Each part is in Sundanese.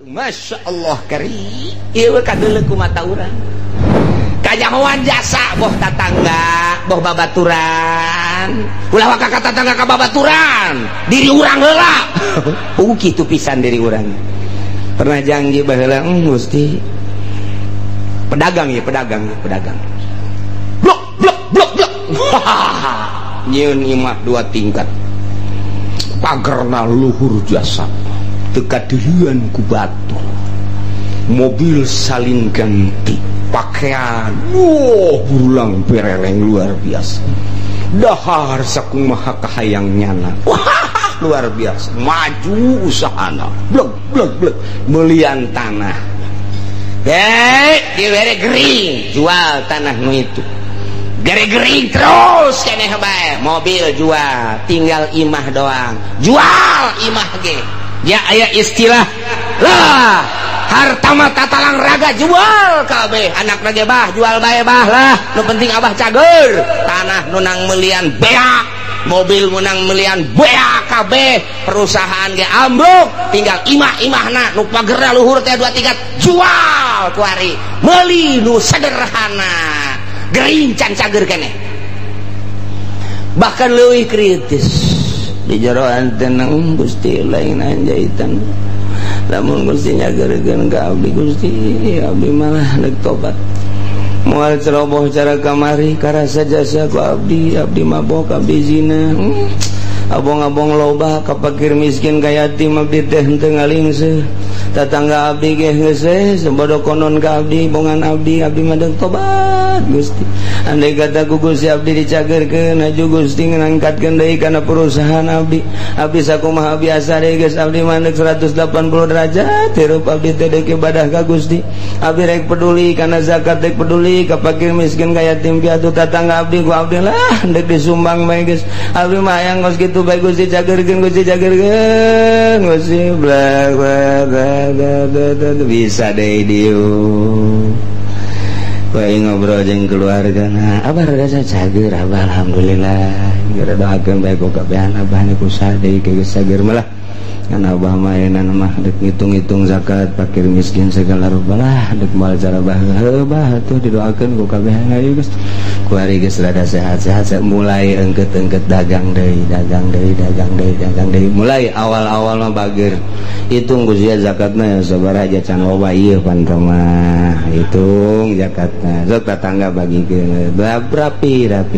Masya Allah kari ieu kadeuleu ku mata urang kajahoan jasa boh tatangga boh babaturan ulah waka ka tatangga ka babaturan diri urang heula kitu pisan diri urang pernah janji baheula Gusti pedagang ya pedagang pedagang blok blok blok blok nyieun imah dua tingkat pagerna luhur jasa teu kadeuleun ku batu mobil salin ganti pakaian burulang bereleng luar biasa dahar sakumaha kahayang nyana wah luar biasa maju usahana blek blek blek melian tanah dibere gering jual tanah nu itu gere gering terus keneh bae mobil jual tinggal imah doang jual imah ge ya aya istilah lah harta mah tatalang raga jual kabeh anak ge bah jual bae bah lah nu penting abah cager tanah nu nang melian beak mobil menang melian beak kabeh perusahaan ge ambruk tinggal imah-imahna nu pagerna luhur teh 2 tingkat jual kuari meuli nu sederhana gering can cager keneh bahkan leuwih kritis di jeroan tenang Gusti lain anjaitan lamun Gusti nyageurkeun ka abdi Gusti abdi malah deuk tobat moal ceroboh cara kamari karasa jasa ku abdi abdi mabok abdi zina abong-abong loba ka fakir miskin ka yatim abdi teh henteu ngalingseut tatangga abdi ge geus sebodo konon ka abdi bongan abdi abdi mah deuk tobat Gusti andai kata ku Gusti abdi dicagerkeun aju Gusti ngangkatkeun deui kana perusahaan abdi abdi sakumaha biasa deui geus abdi mah deuk 180 derajat hirup abdi teh deuk ibadah ka Gusti abdi rek peduli kana zakat rek peduli ka fakir miskin ka yatim piatu tatangga abdi ku abdi lah deuk disumbang bae geus abdi mah hayang kos kitu bae Gusti cagerkeun Gusti cagerkeun Gusti bla bla bla bisa deui dieu bae ngobrol jeung keluarga nah abah rada cager abah alhamdulillah gara doakeun bae ku kabehan abah niku sade geus cager malah kan abah mah ayeuna mah deuk ngitung-ngitung zakat fakir miskin segala rupa lah deuk moal cara bah heuh bah atuh didoakeun ku kabehan ayo geus kuari geus rada sehat-sehat mulai engket-engket dagang deui dagang deui dagang deui dagang deui mulai awal-awal mah bager hitung Gusti zakatna ya sabaraha aja can loba ieu pan mah hitung zakatna sok tatangga bagikeun rapi rapi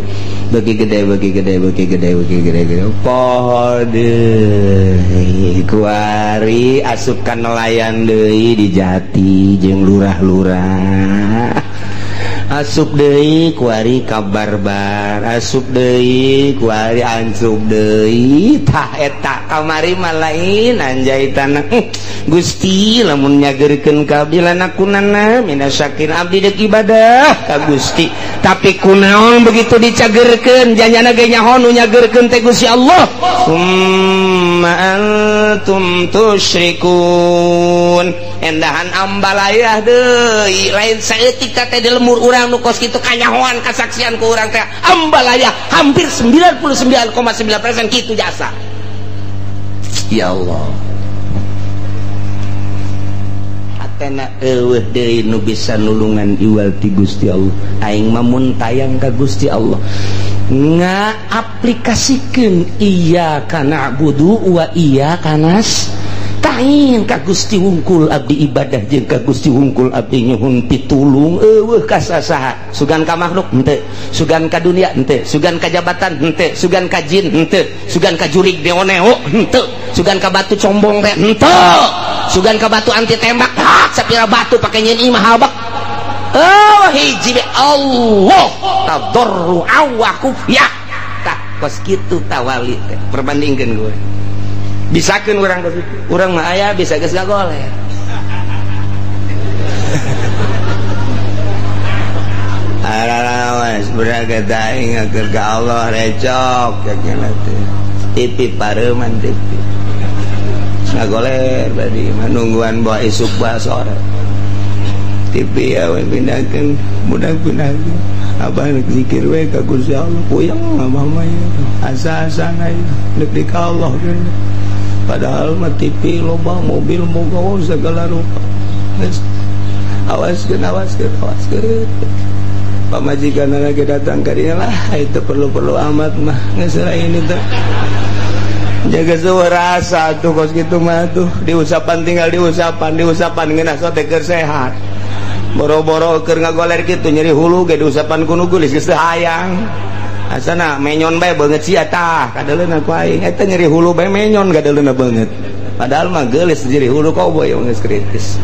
bagi gede bagi gede bagi gede bagi gede gede poho deui kuari asup ka nelayan deui di jati jeung lurah-lurah asup deui kuari ka barbar asup deui kuari ancup deui tah eta kamari mah lain anjaitan Gusti lamun nyageurkeun ka abdi lanakunana minasakin abdi deuk ibadah ka Gusti tapi kunaon begitu dicageurkeun janyana ge nyaho nu nyageurkeun teh Gusti Allah summa antum tusyrikun endahan ambalayah deui lain saeutik teh di lemur urang nu kos kitu kanyahoan kasaksian ku urang teh ambalaya hampir 99,9% kitu jasa ya Allah hatena eueuh deui nu bisa nulungan iwal ti Gusti Allah aing mah mun tayang ka Gusti Allah ngaaplikasikeun iyyaka na'budu wa iyyaka nasta'in ka Gusti wungkul abdi ibadah jeung ka Gusti wungkul abdi nyuhun pitulung eueuh ka sasaha sugan ka makhluk henteu sugan ka dunia henteu sugan ka jabatan henteu sugan ka jin henteu sugan ka jurig neo-neo henteu sugan ka batu combong teh henteu sugan ka batu anti tembak hak sapira batu pake nyeun imah habak oh hiji Allah tadarru wa khufyah tah kos kitu tawali teh perbandingkeun gue bisakeun urang kos kitu urang mah aya bisa geus ngagoler ararawas beraga aing ngakeun ka Allah recok yakin teh TV pareuman TV ngagoler badi mah nungguan bawa isuk bawa sore TV awe pindahkeun budak pindahkeun abah rek zikir we ka Gusti Allah puyeng abah mah asa-asana deuk di ka Allah. Padahal mah TV loba, mobil boga segala rupa. Geus awaskeun awaskeun awaskeun. Pamajikan lagi datang ka dieu lah, itu perlu-perlu amat mah geus lain itu. Jaga sewa rasa tuh kos gitu mah tuh diusapan tinggal diusapan diusapan ngeunah sote keur sehat. Boro-boro keur ngagoler kitu nyeri hulu ge diusapan ku nu geulis geus teu hayang. Asana menyon bae beungeut sia tah kadeuleuna ku aing eta nyeri hulu bae menyon kadeuleuna beungeut. Padahal mah geulis nyeri hulu koboy geus kritis.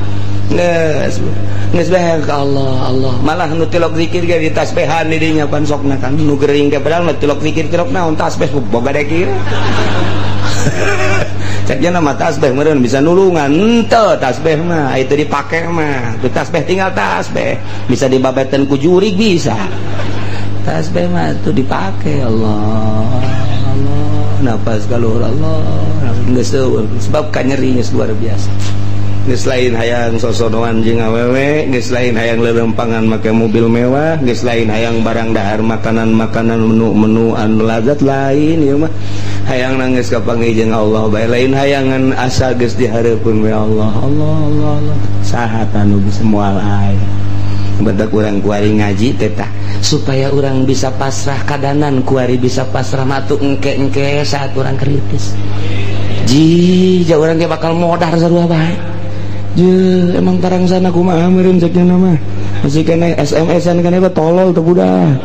Geus geus bae ka Allah Allah malah nu tilok zikir ge ditasbehan di dinya pan sokna kan nu gering ge padahal mah tilok zikir tilok naon tasbeh boga dekir. Ceknya nama tasbih meureun bisa nulungan henteu tasbih mah itu dipake mah tu tasbih tinggal tasbih bisa dibabetan ku jurig bisa tasbih mah itu dipake Allah Allah napas kaluhur Allah geus eueuh sebab kanyeri geus luar biasa geus lain hayang sosonoan jeung awewe geus lain hayang lelempangan make mobil mewah geus lain hayang barang dahar makanan-makanan menu-menu anu lazat lain ieu mah hayang nangis kapanggih jeung Allah bae lain hayangan asa geus dihareupeun we Allah Allah Allah Allah saha tanu bisa moal aya bentak urang kuari ngaji teh tah supaya urang bisa pasrah kadanan kuari bisa pasrah matu engke-engke saat urang kritis ji ja urang ge bakal modar sarua bae je emang tarang sana kumaha meureun cek nya mah masih kena SMS-an kana tolol teu budak.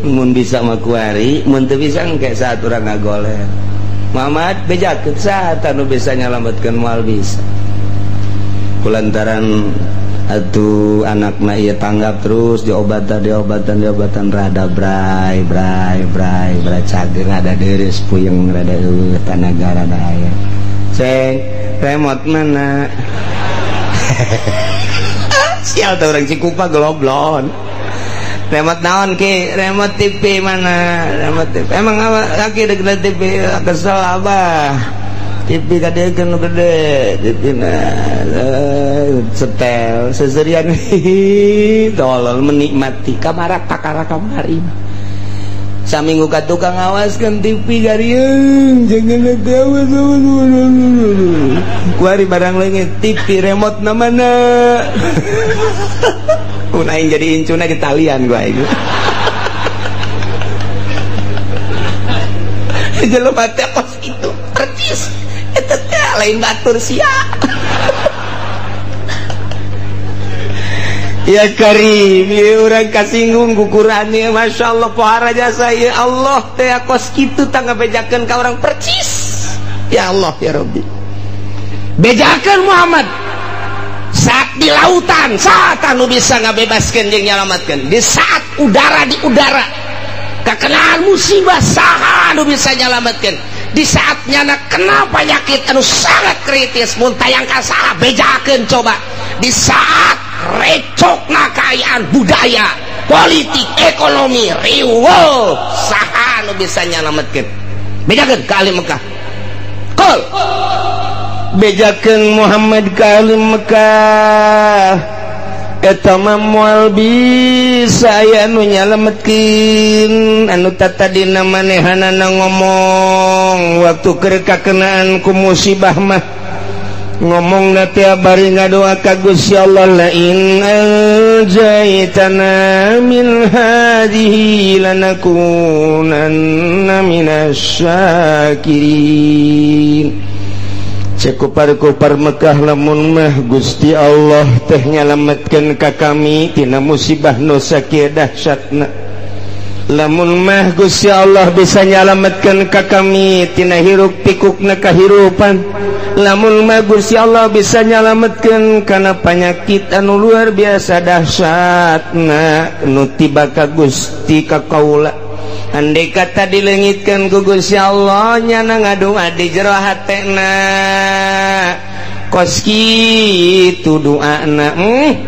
Mun bisa mah kuari, mun teu bisa engke saat urang ngagoler. Muhammad bejakeun saha anu bisa nyalametkeun moal bisa. Kulantaran atuh anakna ieu tanggap terus diobatan diobatan diobatan rada bray bray bray bray cager rada deureus puyeng rada eueuh tanaga rada aya. Ceng, remote mana? Sial teh urang Cikupa geloblon. Remote naon ki? Remote TV mana? Remote TV. Emang apa kaki dek TV kesel abah. TV kadekeun nu gede, TV na setel seserian tolol menikmati kamara pakara kamari. Saminggu ka tukang ngawaskeun TV gariung jangan awas awas. Kuari barang leungit TV remote na mana? Mun aing jadi incuna di talian gua aing. Jelema teh kos kitu percis eta teh lain batur sia. Ya Karim, ya urang kasinggung ku Quran ieu masyaallah pohara jasa ya Allah teh kos kitu tah ngabejakeun ka urang percis. Ya Allah ya Rabbi. Bejakeun Muhammad saat di lautan saat anu bisa ngabebaskeun jeung nyalametkeun di saat udara di udara kakenaan musibah saha anu bisa nyalametkeun di saat nyana kena penyakit anu sangat kritis mun tayang ka saha bejakeun coba di saat recokna kaayaan budaya politik ekonomi riweuh saha anu bisa nyalametkeun bejakeun ka ahli Mekah qul bejakeun Muhammad ka ahli Mekah eta mah moal bisa aya anu nyalametkeun anu tatadina manehanana ngomong waktu keur kakenaan ku musibah mah ngomongna teh bari ngadoa ka Gusti Allah la in anjaytana min hadhihi lanakunanna minasy syakirin. Cekupar-kupar Mekah lamun mah Gusti Allah teh nyalametkeun ka kami tina musibah nu sakieu dahsyatna. Lamun mah Gusti Allah bisa nyalametkeun ka kami tina hiruk pikukna kahirupan. Lamun mah Gusti Allah bisa nyalametkeun kana panyakit anu luar biasa dahsyatna nu tiba ka Gusti ka kaula. Andai kata dilengitkan ku Gusti Allah nyana ngadoa di jero hatena kos kitu doana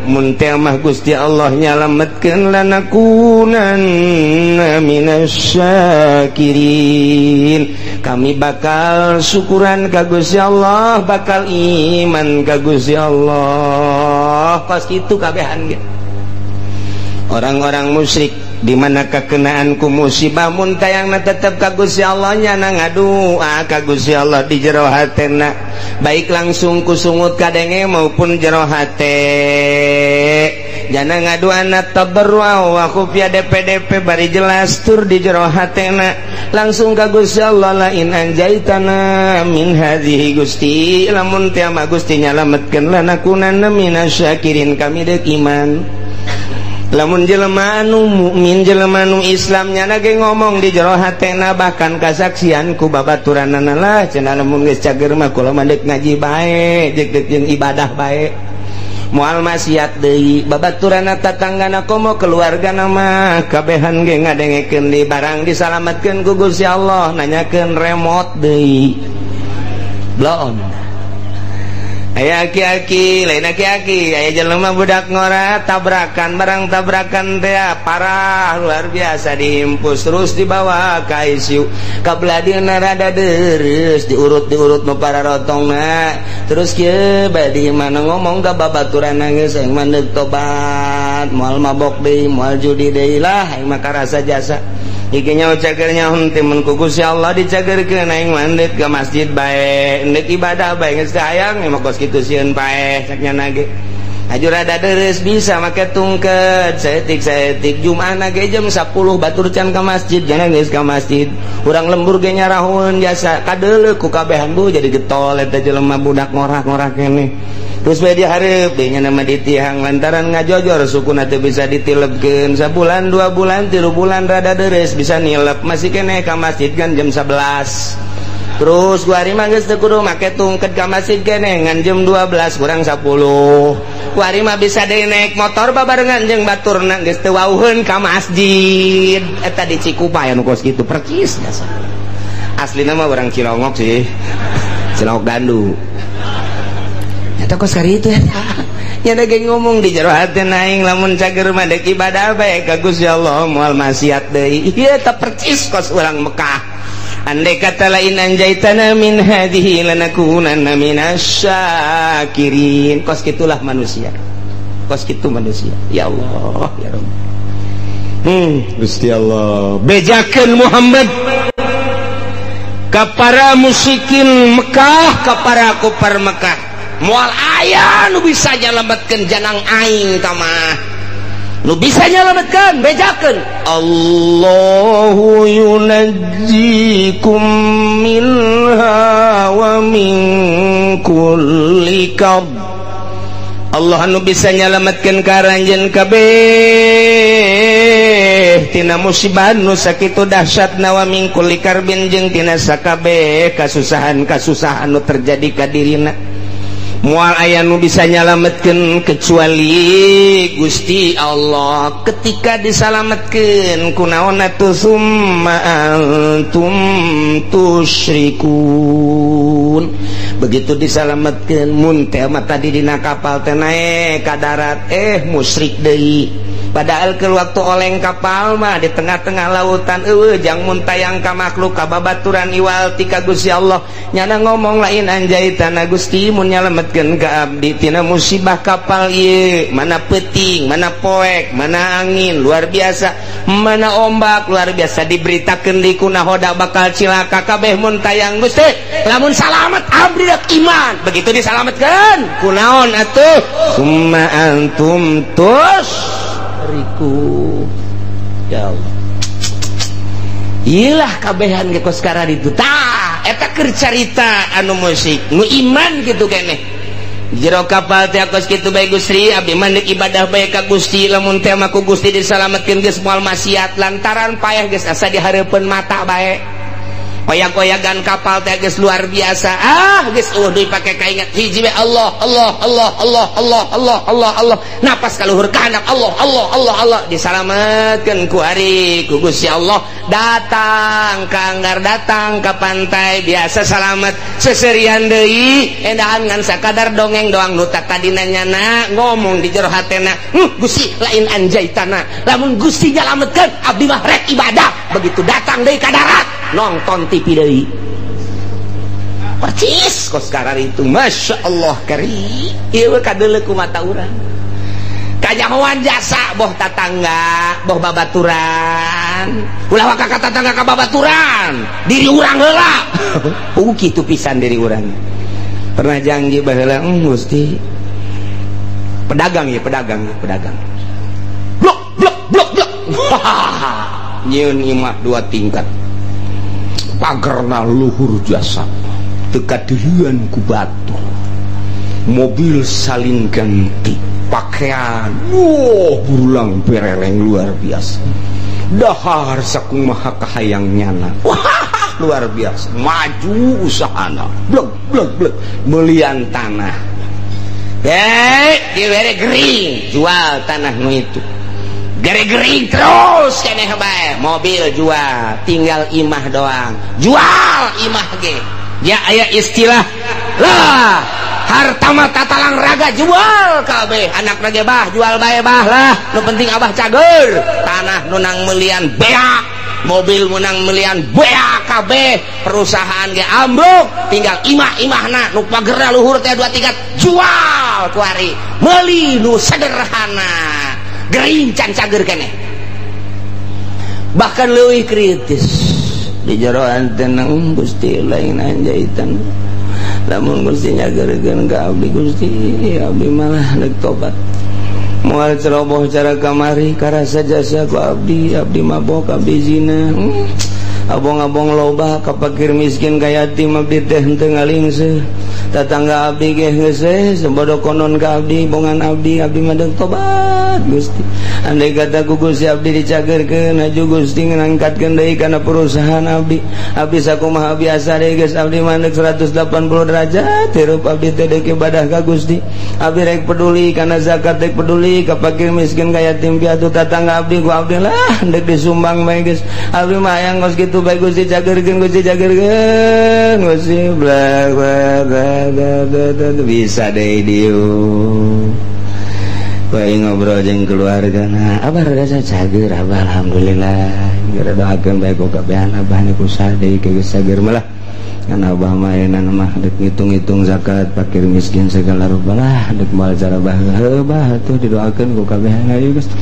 mun teh mah Gusti Allah nyalametkeun lanakunanna minasy syakirin. Kami bakal syukuran ka Gusti Allah, bakal iman ka Gusti Allah. Kos kitu kabehan ge. Orang-orang musyrik di mana kekenaan ku musibah mun tayangna tetep ka Gusti Allah nyana ngadua ka Gusti Allah di jero hatena, baik langsung ku sungut kadenge maupun jero hate. Jana ngaduana tabarru wa khufya DPDP bari jelas tur di jero hatena langsung ka Gusti Allah la in anjaitana min hadhihi Gusti lamun teh mah Gusti nyalametkeun lanakunanna minasyakirin kami deuk iman. Lamun jelema anu mukmin jelema anu Islam nyana ge ngomong di jero hatena bahkan kasaksian ku babaturanana lah cenah lamun geus cager mah kula mah deuk ngaji bae jeung jeung ibadah bae moal maksiat deui babaturanna tatanggana komo keluargana mah kabehan ge ngadengekeun di barang disalametkeun ku Gusti Allah nanyakeun remote deui bloon. Aya aki-aki lain aki-aki aya jelema budak ngora tabrakan barang tabrakan teh parah luar biasa diimpus terus dibawa ka ICU kabeladieuna rada deres diurut-diurut nu para rotongna terus kieu bae di mana ngomong ka babaturan geus aing mah deuk tobat moal mabok deui moal judi deui lah aing mah karasa jasa iki nyaho cager nyaho teh mun ku Gusti Allah dicagerkeun aing mah deuk ka masjid bae deuk ibadah bae geus hayang mah kos kitu sieun paeh cak nyana ge aju rada deres bisa make tungket saeutik-saeutik Jumatna ge jam 10 batur can ka masjid jana geus ka masjid urang lembur ge nyarahun jasa kadeuleuh ku kabehan bu jadi getol eta jelema budak ngorak-ngorak keneh terus bae dihareup deui nya nama ditihang lantaran ngajojor sukuna teu bisa ditilebkeun sabulan 2 bulan 3 bulan rada deres bisa nilep masih keneh ka masjid kan jam 11 terus gua hari mah geus teu kudu make tungket ka masjid keneh ngan jam 12 kurang 10 gua hari mah bisa deui naik motor babarengan jeung baturna geus teu wauheun ka masjid eta di Cikupa anu kos kitu percis dasar aslina mah urang Cilongok sih Cilongok Gandu eta kos kari itu eta nya ge ngomong di jero hati aing lamun cager mah deuk ibadah bae ka Gusti Allah moal maksiat deui ieu eta percis kos urang Mekah. Andai kata lain anjaitana min hadhihi lanakunanna minasyakirin. Kos gitulah manusia. Kos gitu manusia. Ya Allah, ya Rabb. Gusti Allah, bejakeun Muhammad ka para musyrikin Mekah, ka para kufar Mekah. Moal aya nu bisa nyalametkeun janang aing tamah. Nu bisa nyalametkeun, bejakeun. Allahu yunajjikum minha wa min kulli karb. Allah nu bisa nyalametkeun ka aranjeun kabeh tina musibah nu sakitu dahsyatna wa min kulli karbin jeung tina sakabeh kasusahan-kasusahan nu terjadi ka dirina. Moal aya nu bisa nyalametkeun kecuali Gusti Allah. Ketika disalametkeun kunaon atuh summa antum tusyrikun. Begitu disalametkeun mun teh mah tadi dina kapal teh naek ka darat musyrik deui. Padahal ke waktu oleng kapal mah di tengah-tengah lautan eueuh jang mun tayang ka makhluk ka babaturan iwal ti ka Gusti Allah nyana ngomong lain anjaitana Gusti mun nyalametkeun ka abdi tina musibah kapal ieu mana peuting mana poek mana angin luar biasa mana ombak luar biasa diberitakeun di kunahoda bakal cilaka kabeh mun tayang Gusti lamun salamet abdi rek iman. Begitu disalametkeun kunaon atuh summa antum tus riku. Ya Allah, iyalah kabehan ge kos itu tah eta keur carita anu musik nu iman kitu keneh jero kapal teh kos kitu bae Gusti abdi mah deuk ibadah bae ka Gusti lamun teh mah ku Gusti disalametkeun geus moal maksiat lantaran payah geus asa di hareupeun mata bae koyak-koyagan kapal teh geus luar biasa geus eueuh deui pake kaingat hiji we Allah Allah Allah Allah Allah Allah Allah Allah napas ka luhur ka handap Allah Allah Allah Allah disalametkeun ku ari ku Gusti Allah datang ka anggar datang ka pantai biasa salamet seserian deui endahan ngan sakadar dongeng doang nu tadina nyana ngomong di jero hatena Gusti lain anjaitana lamun Gusti nyalametkeun abdi mah rek ibadah. Begitu datang deui ka darat nonton TV deui percis kos karar itu. Masya Allah kari ieu kadeuleu ku mata urang. Kanyahoan jasa boh tatangga boh babaturan ulah waka ka tatangga ka babaturan diri urang heula. Kitu pisan diri urang. Pernah janji baheula Gusti pedagang ya pedagang pedagang blok blok blok blok nyieun imah 2 tingkat pagerna luhur jasa teu kadeuheun ku batu mobil salin ganti pakaian burulang bereleng luar biasa dahar sakumaha kahayang nyana wah luar biasa maju usahana blek blek blek melian tanah dibere gering jual tanah nu itu gering-gering terus keneh bae mobil jual tinggal imah doang jual imah ge ya aya istilah lah harta mah tatalang raga jual kabeh anak ge bah jual bae bah lah nu penting abah cager tanah nu nang melian beak mobil menang melian beak kabeh perusahaan ge ambruk tinggal imah-imahna nu pagerna luhur teh 2 tingkat jual kuari meuli nu sederhana gering can cager keneh bahkan leuwih kritis di jeroan tenang Gusti lain anjaitan lamun Gusti nyagerkeun ka abdi Gusti abdi malah deuk tobat moal ceroboh cara kamari karasa jasa ku abdi abdi mabok abdi zina abong-abong loba ka fakir miskin ka yatim abdi teh henteu ngalingseut tatangga abdi ge geus sebodo konon ka abdi bongan abdi abdi mah deuk tobat Gusti andai kata ku Gusti abdi dicagerkeun aju Gusti ngangkatkeun deui kana perusahaan abdi abdi sakumaha biasa deui geus abdi mah deuk 180 derajat hirup abdi teh deuk ibadah ka Gusti abdi rek peduli kana zakat rek peduli ka fakir miskin ka yatim piatu tatangga abdi ku abdi lah deuk disumbang bae geus abdi mah hayang geus kitu bae Gusti cagerkeun Gusti cagerkeun Gusti bla bla bla bisa deui dieu bae ngobrol jeung keluarga nah abah rada cager abah alhamdulillah gara doakeun bae ku kabehan abah niku usaha deui geus cager malah kan abah mah ayeuna mah deuk ngitung-ngitung zakat fakir miskin segala rupa lah deuk moal cara bah heuh bah atuh didoakeun ku kabehan ayo geus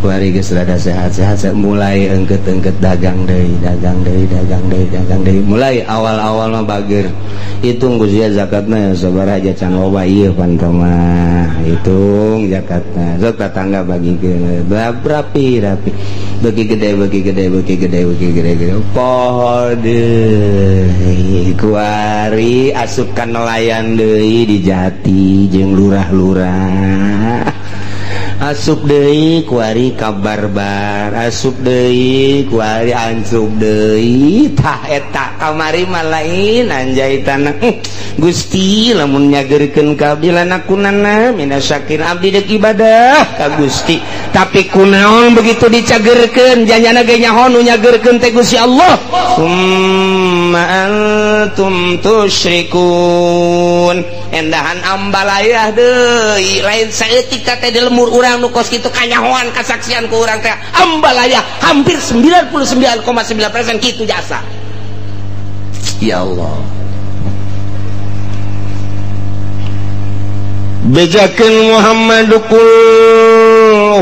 kuari geus rada sehat-sehat mulai engket-engket dagang deui dagang deui dagang deui dagang deui mulai awal-awal mah bager hitung Gusti zakatna ya sabaraha aja can loba ieu pan mah hitung zakatna sok tatangga bagikeun rapi rapi bagi gede bagi gede bagi gede bagi gede gede poho deui kuari asup ka nelayan deui di jati jeung lurah-lurah asup deui kuari ka barbar asup deui kuari ancup deui tah eta kamari mah lain anjaitan Gusti lamun nyagerkeun ka abdi lanakunana minasyakin abdi deuk ibadah ka Gusti tapi kunaon begitu dicagerkeun janjana ge nyaho nu nyagerkeun teh Gusti Allah summa antum tusyrikun endahan ambalayah deui lain saeutik teh di lemur urang nu kos kitu kanyahoan kasaksian ku urang teh ambalaya hampir 99,9% kitu jasa ya Allah bejakeun Muhammad qul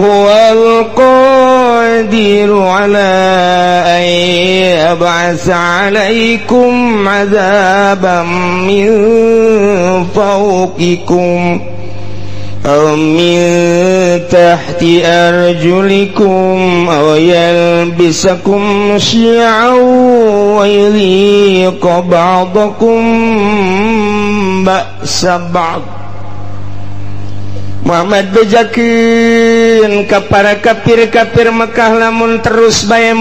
huwal qadiru ala an yab'atsa 'alaikum 'adzaban min fawqikum أو من تحت أرجلكم أو يلبسكم شيعا ويذيق بعضكم بأس بعض. Muhammad bejakeun ka para kafir-kafir Mekah lamun terus bae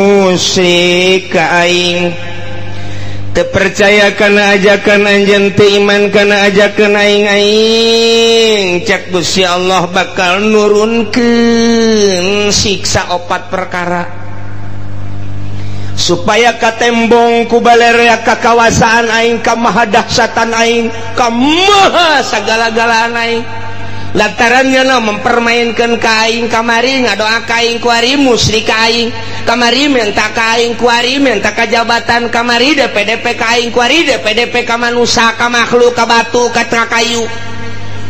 musyrik ka aing teu percaya kana ajakan anjeun teu iman kana ajakan aing aing cek Gusti Allah bakal nurunkeun siksa opat perkara supaya katembong ku balerea ka kawasaan aing ka maha dahsyatan aing ka maha sagala-galaan aing lantarannya no mempermainkan ka aing kamari ngadoa ka aing kuari musyrik ka aing kamari minta ka aing kuari minta ka jabatan kamari DPDP ka aing kuari DPDP ka manusia ka makhluk ka batu ka kayu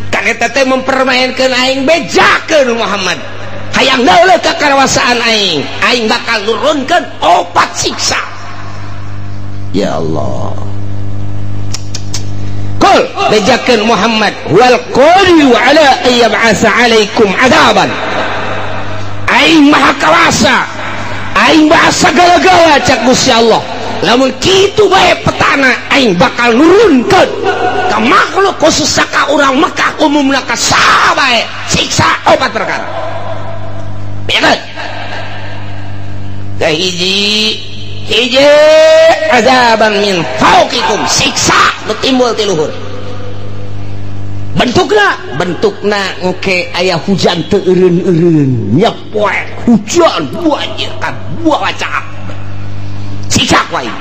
ka Can eta teh mempermainkeun aing bejakeun Muhammad. Hayang deuleuh ka kawasaan aing, aing bakal nurunkeun opat siksa. Ya Allah. Qul bejakeun Muhammad wal qadiru ala ayyab'asa alaikum adaban. Aing maha kawasa, aing maha sagala-gala cak Gusti Allah. Lamun kitu bae petana aing bakal nurunkeun ka makhluk khusus ka urang Mekah umumna ka saha bae siksa opat perkara. Bener. Kahiji hiji azaban min fauqikum, siksa nu timbul ti luhur. Bentukna engke aya hujan teu eureun-eureun nyepoek hujan banjir ka buah caak. Siksa ku aing.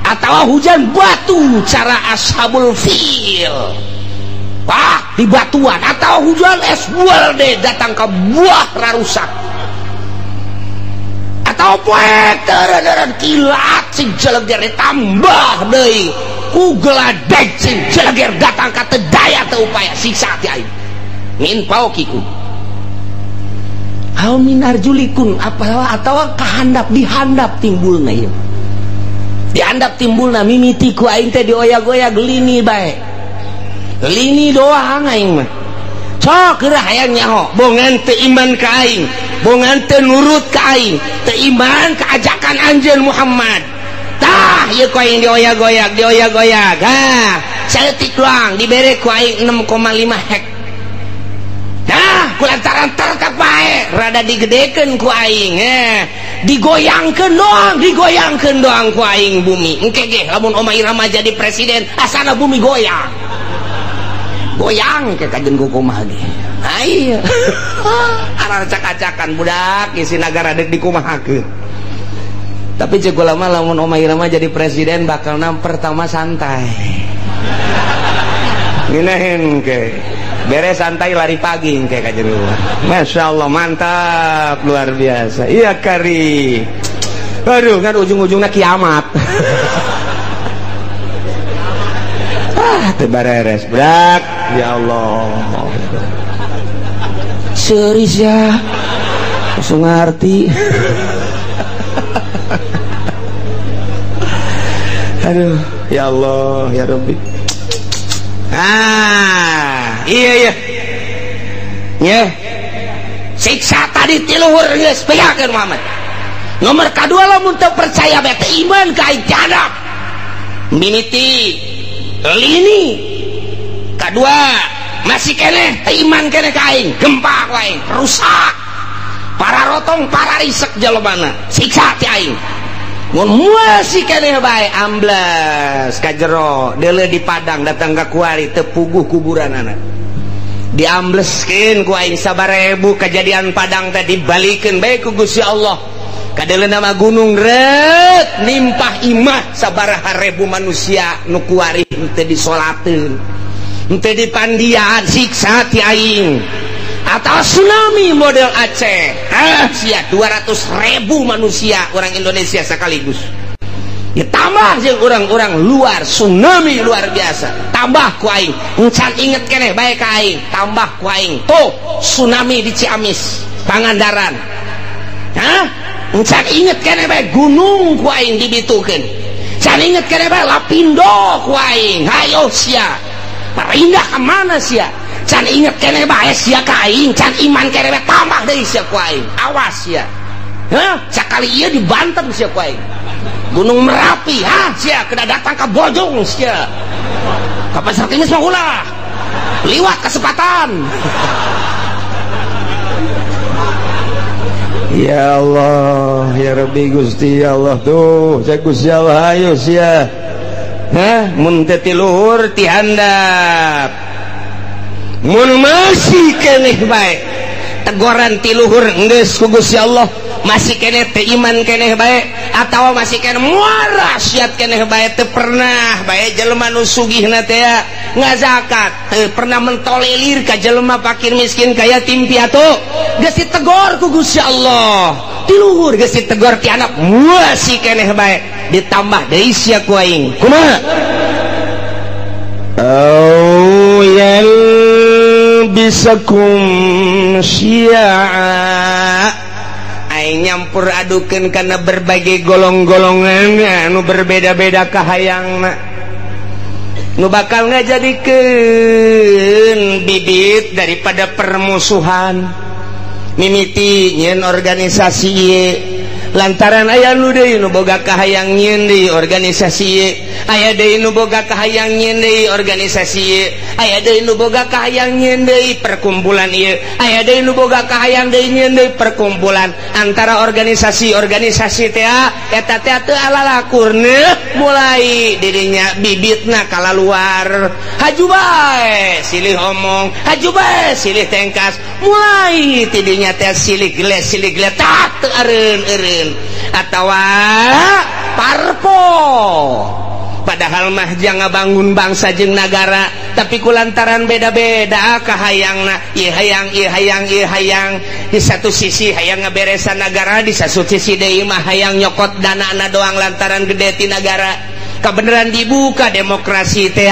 Atawa hujan batu cara ashabul fil. Wah, di batuan atau hujan es buah datang ke buah rarusak. Atau poek teureun-eureun kilat sing jeleger ditambah deui ku geladeg sing jeleger datang ka teu daya teu upaya siksa ti aing. Min fauqikum. Aw min arjulikum apa atawa kahandap dihandap timbulna ieu. Dihandap timbulna mimiti ku aing teh dioyag-oyag lini bae. Lini doang aing mah. Sok geura hayang nyaho, bongan teu iman ka aing, bongan teu nurut ka aing, teu iman ka ajakan anjeun Muhammad. Tah ieu ku aing dioyag-oyag, dioyag-oyag. Ha, saeutik doang dibere ku aing 6,5 hek. Nah, kulantaran terkap bae rada digedekeun ku aing, digoyangkeun doang ku aing bumi. Engke ge lamun Oma Irama jadi presiden, asana bumi goyang. Goyang ke kajen ku kumaha ge. Ayo. Aracak-acakan budak isi nagara deuk dikumahakeun. Tapi ceuk ulama lamun Oma Irama jadi presiden bakalna pertama santai. Ngeunaheun ke. Beres santai lari pagi kayak kajian luar. Masya Allah mantap luar biasa. Iya kari. Aduh kan ujung-ujungnya kiamat. Ah tebareres brak. Ya Allah. Serius ya. Langsung ngerti. Aduh ya Allah ya Rabbi. Ah, iya iya. Ya. Siksa tadi ti luhur geus bejakeun Muhammad. Nomor kadua lamun teu percaya bae teu iman ka aing jadap. Mimiti lini. Kadua masih keneh teu iman keneh ka aing, gempa ku aing, rusak. Para rotong, para risek jelema siksa ti aing. Mun masih keneh bae ambles ka jero deuleu di Padang datang ka kuari teu puguh kuburanana. Diambleskeun ku aing sabarebu kejadian Padang teh dibalikeun bae ku Gusti Allah. Kadeuleuna mah gunung reut nimpah imah sabaraha ribu manusia nu kuari teu disolateun. Henteu dipandian siksa ti aing. Atau tsunami model Aceh, sia 200.000 manusia orang Indonesia sekaligus. Ditambah jeung orang-orang luar, tsunami luar biasa. Tambah ku aing, encan inget keneh bae ka aing, tambah ku aing. Tuh, tsunami di Ciamis, Pangandaran. Hah? Encan inget keneh bae gunung ku aing dibitukeun. Can inget keneh bae Lapindo ku aing. Hayo sia. Pindah ke mana sia? Can inget keneh bae sia ka aing, can iman keneh bae tambah deui sia ku aing. Awas sia. Hah? Sakali ieu dibanten sia ku aing. Gunung Merapi, ha sia kena datang ka Bojong sia. Ka Pasar Timis mah ulah. Liwat kesempatan. Ya Allah, ya Rabbi Gusti ya Allah tuh, saya Gusti Allah ayo sia. Hah, mun teu ti luhur ti handap. Mun masih keneh bae tegoran ti luhur geus ku Gusti Allah, masih keneh teu iman keneh bae atawa masih keneh muara siat keneh bae teu pernah bae jelema nu sugihna teh ngazakat, teu pernah mentolelir ka jelema fakir miskin ka yatim piatu, geus ditegor ku Gusti Allah. Ti luhur geus ditegor ti handap masih keneh bae ditambah deui sia ku aing. Kumaha? Oh yalbisakum yalbisakum syi'a. Aing nyampur adukeun kana berbagai golong-golongan anu berbeda-beda kahayangna nu bakal ngajadikeun bibit daripada permusuhan. Mimiti nyeun organisasi ieu lantaran aya nu deui nu boga kahayang nyieun deui organisasi ieu, aya deui nu boga kahayang nyieun deui organisasi ieu, aya deui nu boga kahayang nyieun deui perkumpulan ieu, aya deui nu boga kahayang deui nyieun deui perkumpulan. Antara organisasi-organisasi teh eta teh teu alalakurna mulai dirinya bibitna kalaluar, haju bae silih omong, haju bae silih tengkas, mulai tidinya teh silih geles silih geletak teu eureun-eureun atawa parpol. Padahal mah jangan bangun bangsa jeung nagara, tapi kulantaran beda-beda kahayangna, ieu hayang ieu hayang ieu hayang. Di satu sisi hayang ngaberesan nagara, di satu sisi deui mah hayang nyokot danana doang lantaran gede ti nagara. Kabeneran dibuka demokrasi teh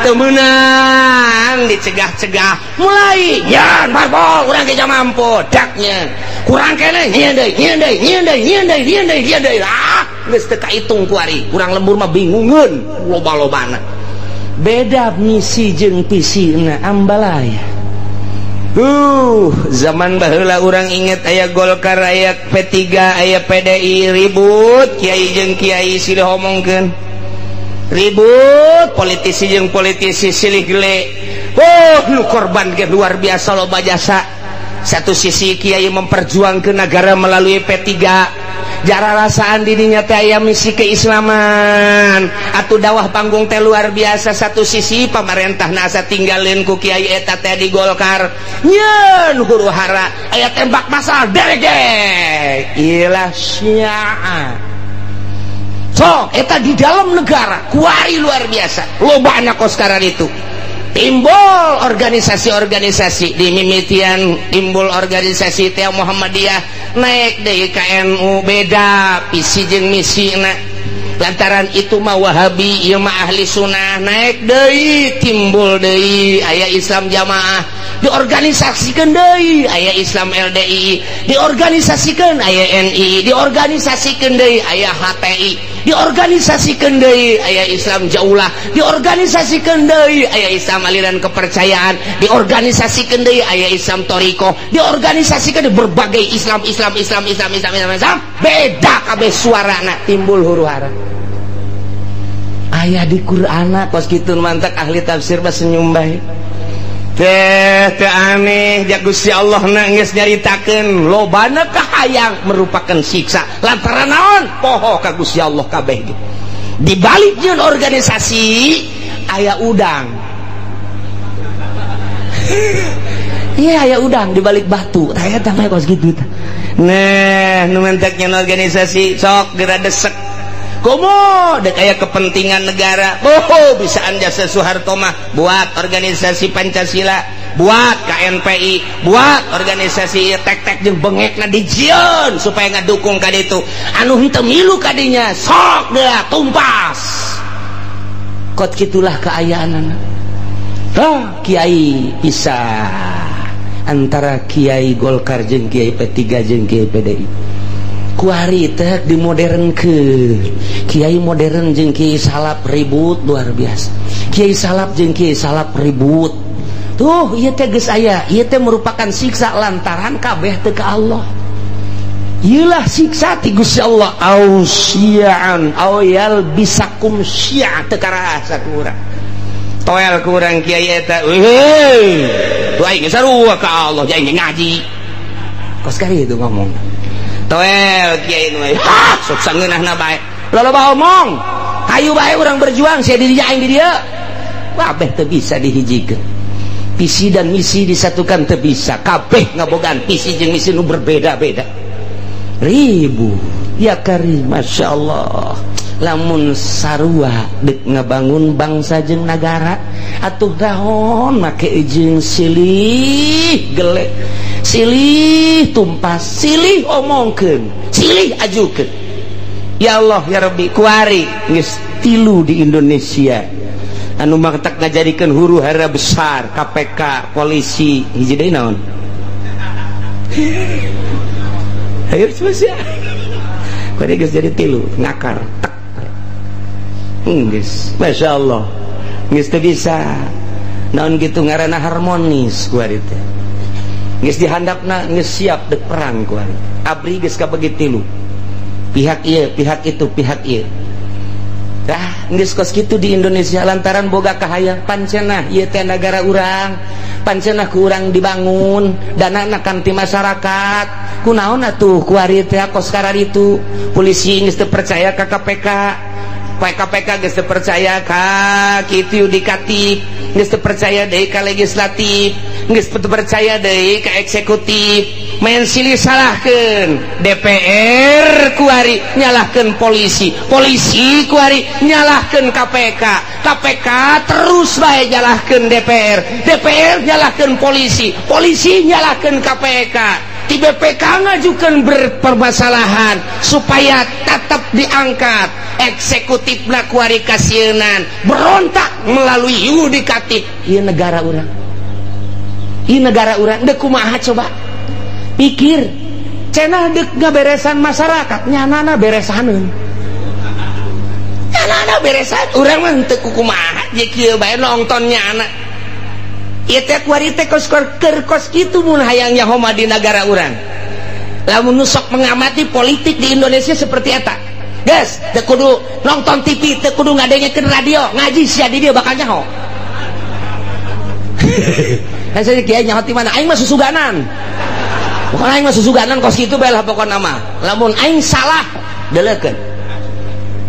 teu meunang dicegah-cegah, mulai nyeun parpol urang ge mampu daknya kurang keneh nyieun deui nyieun deui nyieun deui nyieun deui nyieun deui nyieun deui, ah geus teu kaitung ku ari urang lembur mah bingungeun loba-lobana. Beda misi jeung visina ambalaya. Zaman baheula urang inget aya Golkar, aya P3, aya PDI ribut, kiai jeung kiai silih omongkeun. Ribut politisi jeung politisi silih gele. Oh, nu korban ge luar biasa loba jasa. Satu sisi kiai memperjuangkeun negara melalui P3, jara rasaan dirinya teh aya misi keislaman atuh dawah panggung teh luar biasa. Satu sisi pamarentah asa tinggalin ku kiai eta teh di Golkar nyeun huru hara aya tembak masal derege ilah syiah. Sok eta di dalam negara kuari luar biasa loba anak kos sekarang itu timbul organisasi-organisasi di mimitian, timbul organisasi teh Muhammadiyah naik deui ka NU, beda visi jeung misina lantaran itu mah Wahabi ieu mah ahli sunnah, naik deui timbul deui aya Islam jamaah diorganisasikeun deui aya Islam LDI diorganisasikeun aya NI diorganisasikeun deui aya HTI diorganisasikeun deui aya Islam jaulah diorganisasikeun deui aya Islam aliran kepercayaan diorganisasikeun deui aya Islam toriko diorganisasikeun berbagai Islam Islam Islam Islam Islam Islam Islam beda kabeh suarana timbul huru hara. Aya di Qur'ana kos kitu mantak ahli tafsir mah senyum bae teh teh aneh ja Gusti Allah na geus nyaritakeun lobana kahayang merupakan siksa lantaran naon poho ka Gusti Allah kabeh ge. Di balik nyeun organisasi aya udang. Iya aya udang di balik batu tah eta mah kos kitu tah. Nah nu mentek nyeun organisasi sok geura desek komo dek aya kepentingan negara. Oh bisaan jasa Soeharto mah buat organisasi Pancasila, buat KNPI, buat organisasi tek-tek jeung bengekna dijieun supaya ngadukung ka ditu. Anu henteu milu ka dinya sok geura tumpas. Kot kitulah kaayaanana. Tah kiai pisah antara kiai Golkar jeung kiai P3 jeung kiai PDI. Kuari teh dimodernkeun. Kiai modern jeung kiai salaf ribut luar biasa. Kiai salaf jeung kiai salaf ribut. Tuh ieu teh geus aya, ieu teh merupakan siksa lantaran kabeh teu ka Allah. Ieulah siksa ti Gusti Allah au syi'an au yalbisakum syi'a teu karasa ku urang. Toel ku urang kiai eta. Heuh. Tuh aing sarua ka Allah aing ngaji. Kos kali itu ngomong. Toel kiai nu ha sok sangeunahna bae. Loba omong. Hayu bae urang berjuang sia di dinya aing di dieu. Kabeh teu bisa dihijikeun. Visi dan misi disatukan teu bisa. Kabeh ngabogaan visi jeung misi nu berbeda-beda. Ribu. Ya karim Masya Allah. Lamun sarua dek ngabangun bangsa jeung nagara atuh dahon make jeung silih gelek, silih tumpas, silih omongkeun, silih ajukeun. Ya Allah ya Rabbi kuari geus tilu di Indonesia. Anu matak ngajadikeun huru hara besar KPK, polisi, hiji deui naon? Ayo sia. Kuari geus jadi tilu, ngakar. Tek. Geus, masyaallah. Geus teu bisa. Naon gitu ngaranna harmonis kuari teh. Geus dihandapna geus siap dek perang kuari. Abri geus kabagi tilu. Pihak ieu, pihak itu, pihak ieu. Dah geus kos kitu di Indonesia lantaran boga kahayang pancenah ieu teh nagara urang, pancenah ku urang dibangun, danana kan ti masyarakat. Kunaon atuh kuari teh kos kararitu? Polisi geus teu percaya ka KPK. KPK geus teu percaya ka kitu yudikatif, geus teu percaya deui ka legislatif, geus teu percaya deui ka eksekutif. Main silih salahkeun DPR kuari nyalahkeun polisi, polisi kuari nyalahkeun KPK, KPK terus bae nyalahkeun DPR, DPR nyalahkeun polisi, polisi nyalahkeun KPK. Di BPK ngajukan berpermasalahan supaya tetap diangkat. Eksekutif kuari kasieunan berontak melalui yudikatif. Ieu negara urang, ieu negara urang deuk kumaha coba pikir. Cenah deuk ngaberesan masyarakat, nyanana beresaneun, nyanana beresan. Urang mah henteu kumaha je kieu bae nonton nyana. Ieu teh kuari teh kos keur kos kitu mun hayang nyaho mah di nagara urang. Lamun nu sok mengamati politik di Indonesia seperti eta. Geus, teu kudu nonton TV, teu kudu ngadengekeun radio, ngaji sia di dieu bakal nyaho. Kan saya kiai nyaho ti mana? Aing mah susuganan. Pokona aing mah susuganan kos kitu bae lah pokona mah. Lamun aing salah, deleukeun.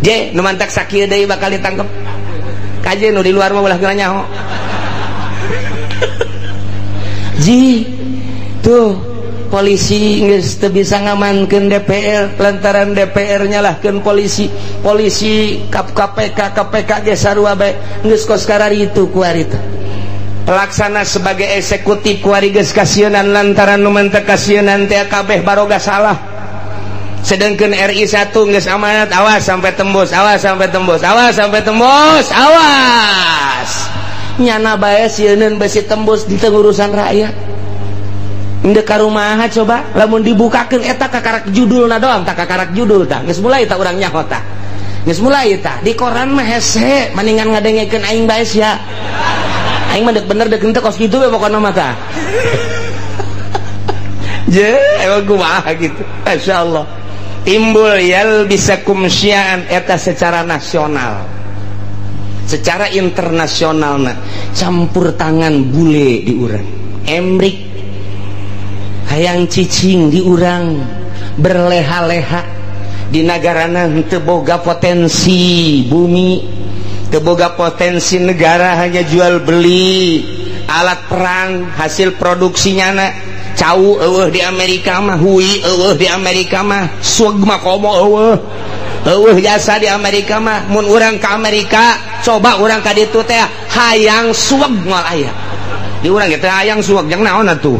Je, nu mantak sakieu deui bakal ditangkep. Kaje nu di luar mah ulah geuna nyaho. Ji, tuh polisi geus teu bisa ngamankeun DPR lantaran DPR nyalahkeun polisi, polisi KPK, KPK ge sarua bae geus kos kararitu kuari teh. Pelaksana sebagai eksekutif kuari geus kasieunan lantaran nu mantep kasieunan teh kabeh baroga salah. Sedangkan RI 1 geus amanat, awas sampai tembus, awas sampai tembus, awas sampai tembus, awas. Nyana bae sieuneun besi tembus di urusan rakyat. Endek ka rumaha coba lamun dibukakeun eta kakarak judulna doang, tak kakarak judul tah. Geus mulai tah urang nyaho tah. Geus mulai tah di koran mah hese maningan ngadengekeun aing bae sia. Aing mah deuk bener deuk henteu kos kitu we pokona mah tah. Je, emang kumaha gitu. Masyaallah. Timbul yal bisa kumsiaan eta secara nasional. Secara internasional nah, campur tangan bule di urang. Emrik hayang cicing di urang, berleha-leha di nagarana henteu boga potensi bumi, teu boga potensi negara, hanya jual beli alat perang hasil produksinya na. Cau eueuh di Amerika mah, hui eueuh di Amerika mah, sueg mah komo eueuh. Eueuh jasa di Amerika mah. Mun urang ka Amerika, coba urang ka ditu teh hayang sueg moal aya. Di urang ge teh hayang sueg jang naon atuh.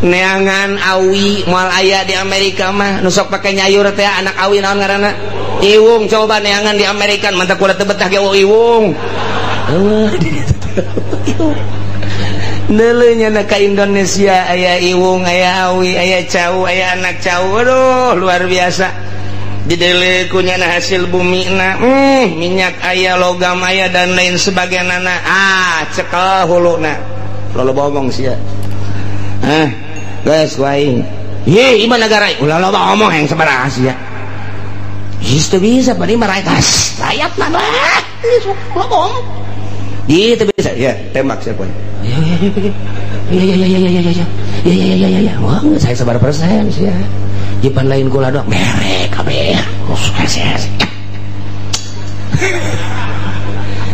Neangan awi moal aya di Amerika mah, nu sok pake nyayur teh anak awi naon ngaranna? Iwung. Coba neangan di Amerika mantak kula teu betah ge iwung. Eueuh di ditu teh. Neuleunya na ka Indonesia aya iwung, aya awi, aya cau, aya anak cau. Aduh, luar biasa. Dideuleu ku nyana hasil bumi na, minyak aya, logam aya dan lain sebagainya na. Ah, cekel huluna. Loba omong sia. Ah, geus ku aing. Ye, ieu negara ulah loba omong yang sabaraha sia. Geus teu bisa bari mah rakyat mah lah. Loba omong. Gitu bisa ya, tembak siapa? Ya ya ya ya ya ya ya ya ya ya ya ya. Wah, saya sebar persen sih ya. Jipan lain gula doang merek kabeh.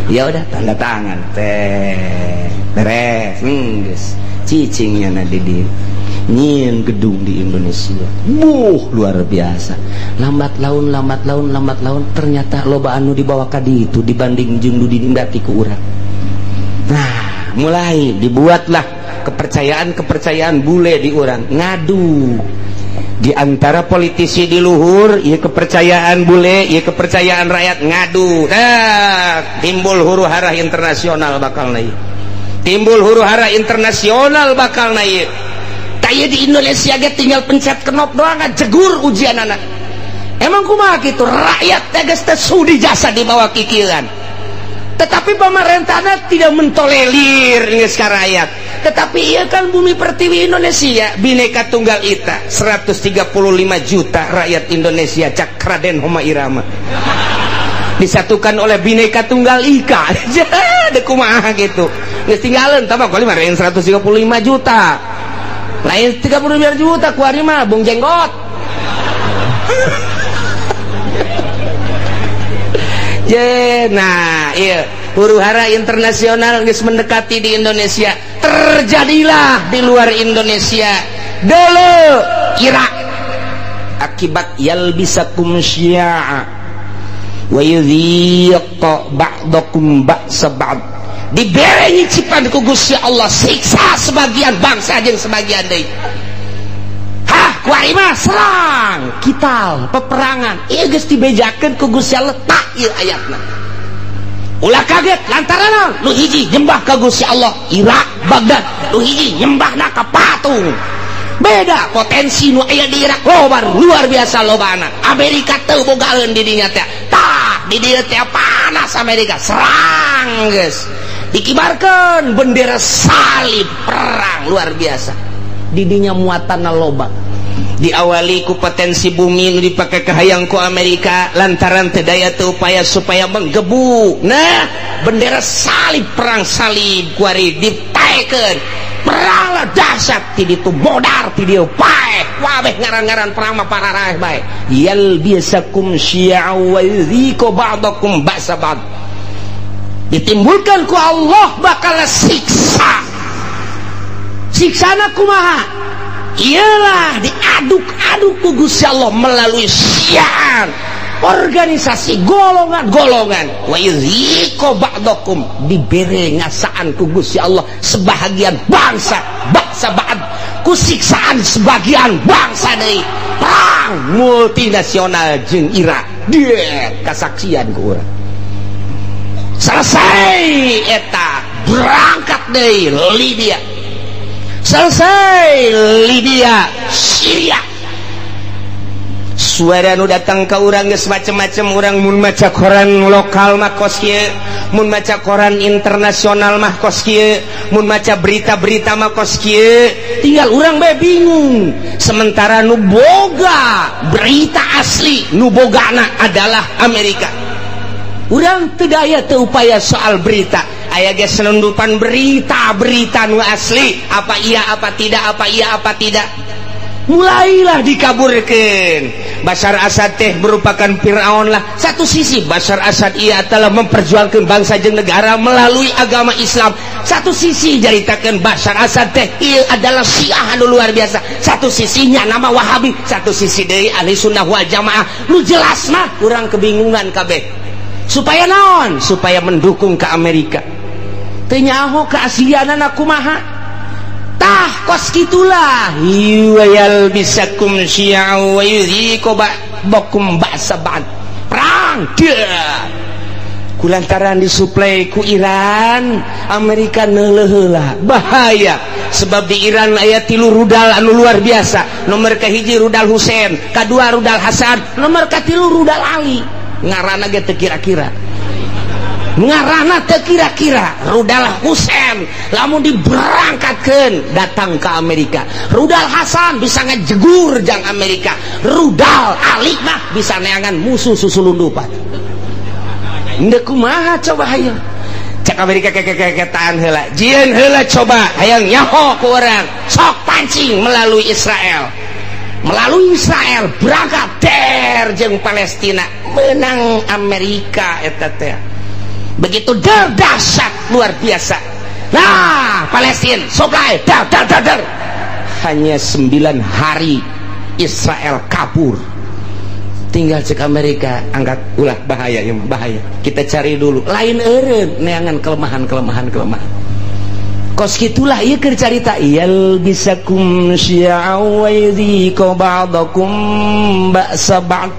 Ya udah tanda tangan teh. Beres. Geus. Cicingnya na di nyieun gedung di Indonesia. Buh, luar biasa. Lambat laun, lambat laun, lambat laun ternyata loba anu dibawa ka ditu dibanding jeung nu dinindati ku urang. Nah, mulai dibuatlah kepercayaan-kepercayaan bule di urang. Ngadu. Di antara politisi di luhur, ieu kepercayaan bule, ieu kepercayaan rakyat ngadu. Nah, timbul huru hara internasional bakal na ieu. Timbul huru hara internasional bakal na ieu. Tah ieu di Indonesia ge tinggal pencet knop doang jegur ujianana. Emang kumaha kitu rakyat teh geus teu sudi jasa dibawa kikieuan. Tetapi pemerintahnya tidak mentolerir geus ka rakyat. Tetapi iya kan bumi pertiwi Indonesia Bhinneka Tunggal Ika 135 juta rakyat Indonesia cak Raden Rhoma Irama disatukan oleh Bhinneka Tunggal Ika. Dek kumaha gitu geus tinggalin tambah kali mah 135 juta lain 35 juta kuari mah Bung Jenggot. Je, nah iya huru hara internasional geus mendekati di Indonesia. Terjadilah di luar Indonesia dulu Irak akibat yalbisakum syi'a wa yudhiq ba'dakum ba'sa ba'd, dibere nyicipan ku Gusti Allah siksa sebagian bangsa jeung sebagian deui. Hah, kuari mah serang kital peperangan ieu geus dibejakeun ku Gusti Allah tah ieu ayatna. Ulah kaget lantaran nu hiji nyembah ka Gusti Allah Irak Baghdad, nu hiji nyembahna ka patung. Beda potensi nu aya di Irak loba luar biasa lobana. Amerika teu bogaeun di dinya teh. Tah di dieu teh panas Amerika serang geus. Dikibarkeun bendera salib perang luar biasa. Di dinya muatanna loba. Diawali ku potensi bumi nu dipake kahayang ku Amerika lantaran teu daya teu upaya supaya menggebu. Nah, bendera salib perang salib kuari dipaekeun. Peranglah dahsyat ti ditu modar ti dieu paeh. Wabeh ngaran-ngaran perang mah pararaeh bae. Yalbisakum syi'a wa yudhiqu ba'dakum ba'sa ba'd. Ditimbulkan ku Allah bakal siksa. Siksana kumaha? Ialah diaduk-aduk ku Gusti Allah melalui syiar organisasi golongan-golongan wa yudhiqu ba'dakum, dibere ngasaan ku Gusti Allah sebahagian bangsa bangsa ba'd ku siksaan sebagian bangsa deui. Perang multinasional jeung Irak dia kasaksian ku urang. Selesai eta berangkat deui Libya. Selesai Libya, Syria. Suara nu datang ke urang geus macem-macem. Urang mun maca koran lokal mah kos kieu, mun maca koran internasional mah kos kieu, mun maca berita-berita mah kos kieu. Tinggal urang bae bingung. Sementara nu boga berita asli, nu bogana adalah Amerika. Urang teu daya teu upaya soal berita. Aya ge selundupan berita-berita nu asli, apa iya apa tidak, apa iya apa tidak. Mulailah dikaburkan. Bashar Assad teh merupakan Fir'aun lah. Satu sisi Bashar Assad ia telah memperjuangkan bangsa jeung negara melalui agama Islam. Satu sisi jaritakeun Bashar Assad teh ieu adalah Syiah anu luar biasa. Satu sisinya nama Wahabi, satu sisi deui Ahli Sunnah wal Jamaah. Nu jelas mah urang kebingungan kabeh. Supaya naon? Supaya mendukung ke Amerika. Teu nyaho keaslianana kumaha. Tah kos kitulah yalbisakum syi'a wa yudhiqu ba'dakum ba'sa ba'd. Perang dia kulantaran disuplai ku Iran, Amerika neuleuh heula. Bahaya sebab di Iran aya 3 rudal anu luar biasa. Nomor kahiji rudal Husein, kadua rudal Hasan, nomor katilu rudal Ali. Ngaranna ge teu kira-kira. Ngarana teu kira-kira rudal Husein lamun diberangkatkeun datang ke Amerika, rudal Hasan bisa ngejegur jang Amerika, rudal Ali mah bisa neangan musuh susulundupan. Ndek kumaha coba hayang cak Amerika kekekeketaan heula, jieun heula coba hayang nyaho ku urang, sok pancing melalui Israel. Melalui Israel berangkat der jeung Palestina, menang Amerika eta teh. Begitu der dahsyat luar biasa. Nah, Palestina supply dar dar dar dar. Hanya 9 hari Israel kabur. Tinggal cek Amerika angkat ulah bahaya ya bahaya. Kita cari dulu. Lain eureun neangan kelemahan-kelemahan kelemahan. Kos kitulah ieu keur carita yalbisakum syi'a wa yudhiqu ba'dakum ba'sa ba'd.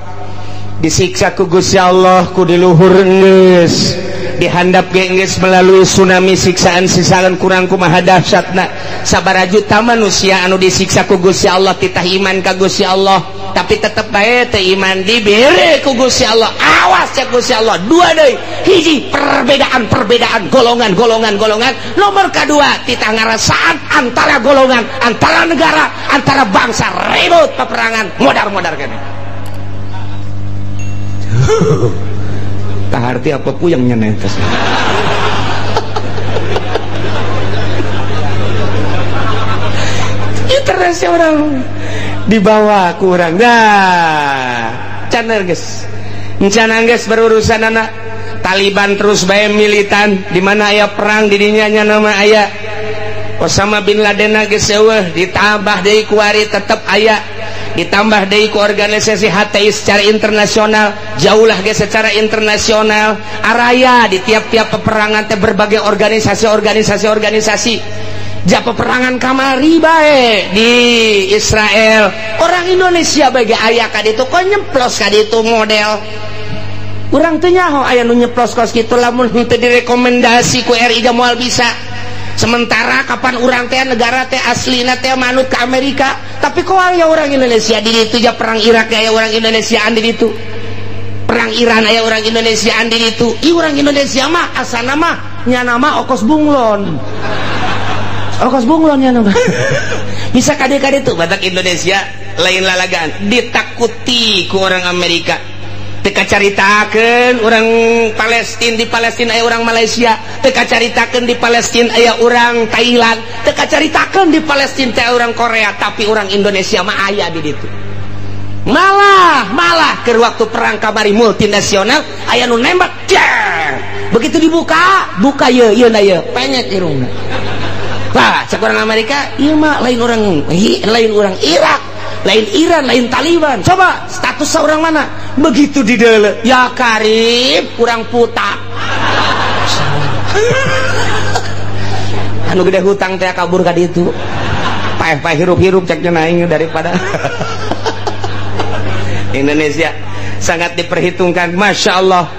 Disiksa ku Gusti Allah ku di luhur geus, dihandap ge geus melalui tsunami siksaan-siksaan kurang kumaha dahsyatna. Sabaraha juta manusia anu disiksa ku Gusti Allah titah iman ka Gusti Allah, tapi tetep bae teu iman dibere ku Gusti Allah. Awas ya Gusti Allah, dua deui, hiji perbedaan-perbedaan golongan-golongan golongan, nomor kedua titah ngarasaan antara golongan, antara negara, antara bangsa, ribut peperangan modar-modar kene. Tak arti apa puyengnya netes. Terus orang dibawa kurang dah caner geus encana geus berurusan anak Taliban terus bae militan di mana aya perang di dinya nya nama aya Osama bin Laden geus eueuh ditambah deui kuari tetep aya ditambah deui ku organisasi HTI secara internasional jauhlah ge secara internasional araya di tiap-tiap peperangan teh berbagai organisasi ja peperangan kamari bae di Israel orang Indonesia bagi aya ka ditu kok nyemplos ka ditu model urang teu nyaho aya nu nyeplos kos kitu lamun teu direkomendasi ku RI ge moal bisa. Sementara kapan urang teh negara teh aslina teh manut ke Amerika, tapi kok aya orang Indonesia di ditu ja perang Irak aya orang Indonesiaan di ditu, perang Iran aya orang Indonesiaan di ditu. Ih orang Indonesia mah asana mah nyana mah okos bunglon. Okos bunglon ya nama. Bisa kade-kade tuh batak Indonesia lain lalagaan ditakuti ku orang Amerika. Teka caritakeun orang Palestina di Palestina aya orang Malaysia, teka caritakeun di Palestina aya orang Thailand, teka caritakeun di Palestina teh orang Korea, tapi orang Indonesia mah aya di ditu. Malah keur waktu perang kamari multinasional aya nu nembak jeng. Begitu dibuka, buka ye ieu na ye, penyet irungna. Wah, cek orang Amerika, ieu mah lain orang Irak, lain Iran, lain Taliban. Coba status orang mana? Begitu didele, ya karib kurang puta. Anu gede hutang teh kabur ka ditu. Paeh-paeh hirup-hirup ceknya naing daripada Indonesia sangat diperhitungkan, masya Allah.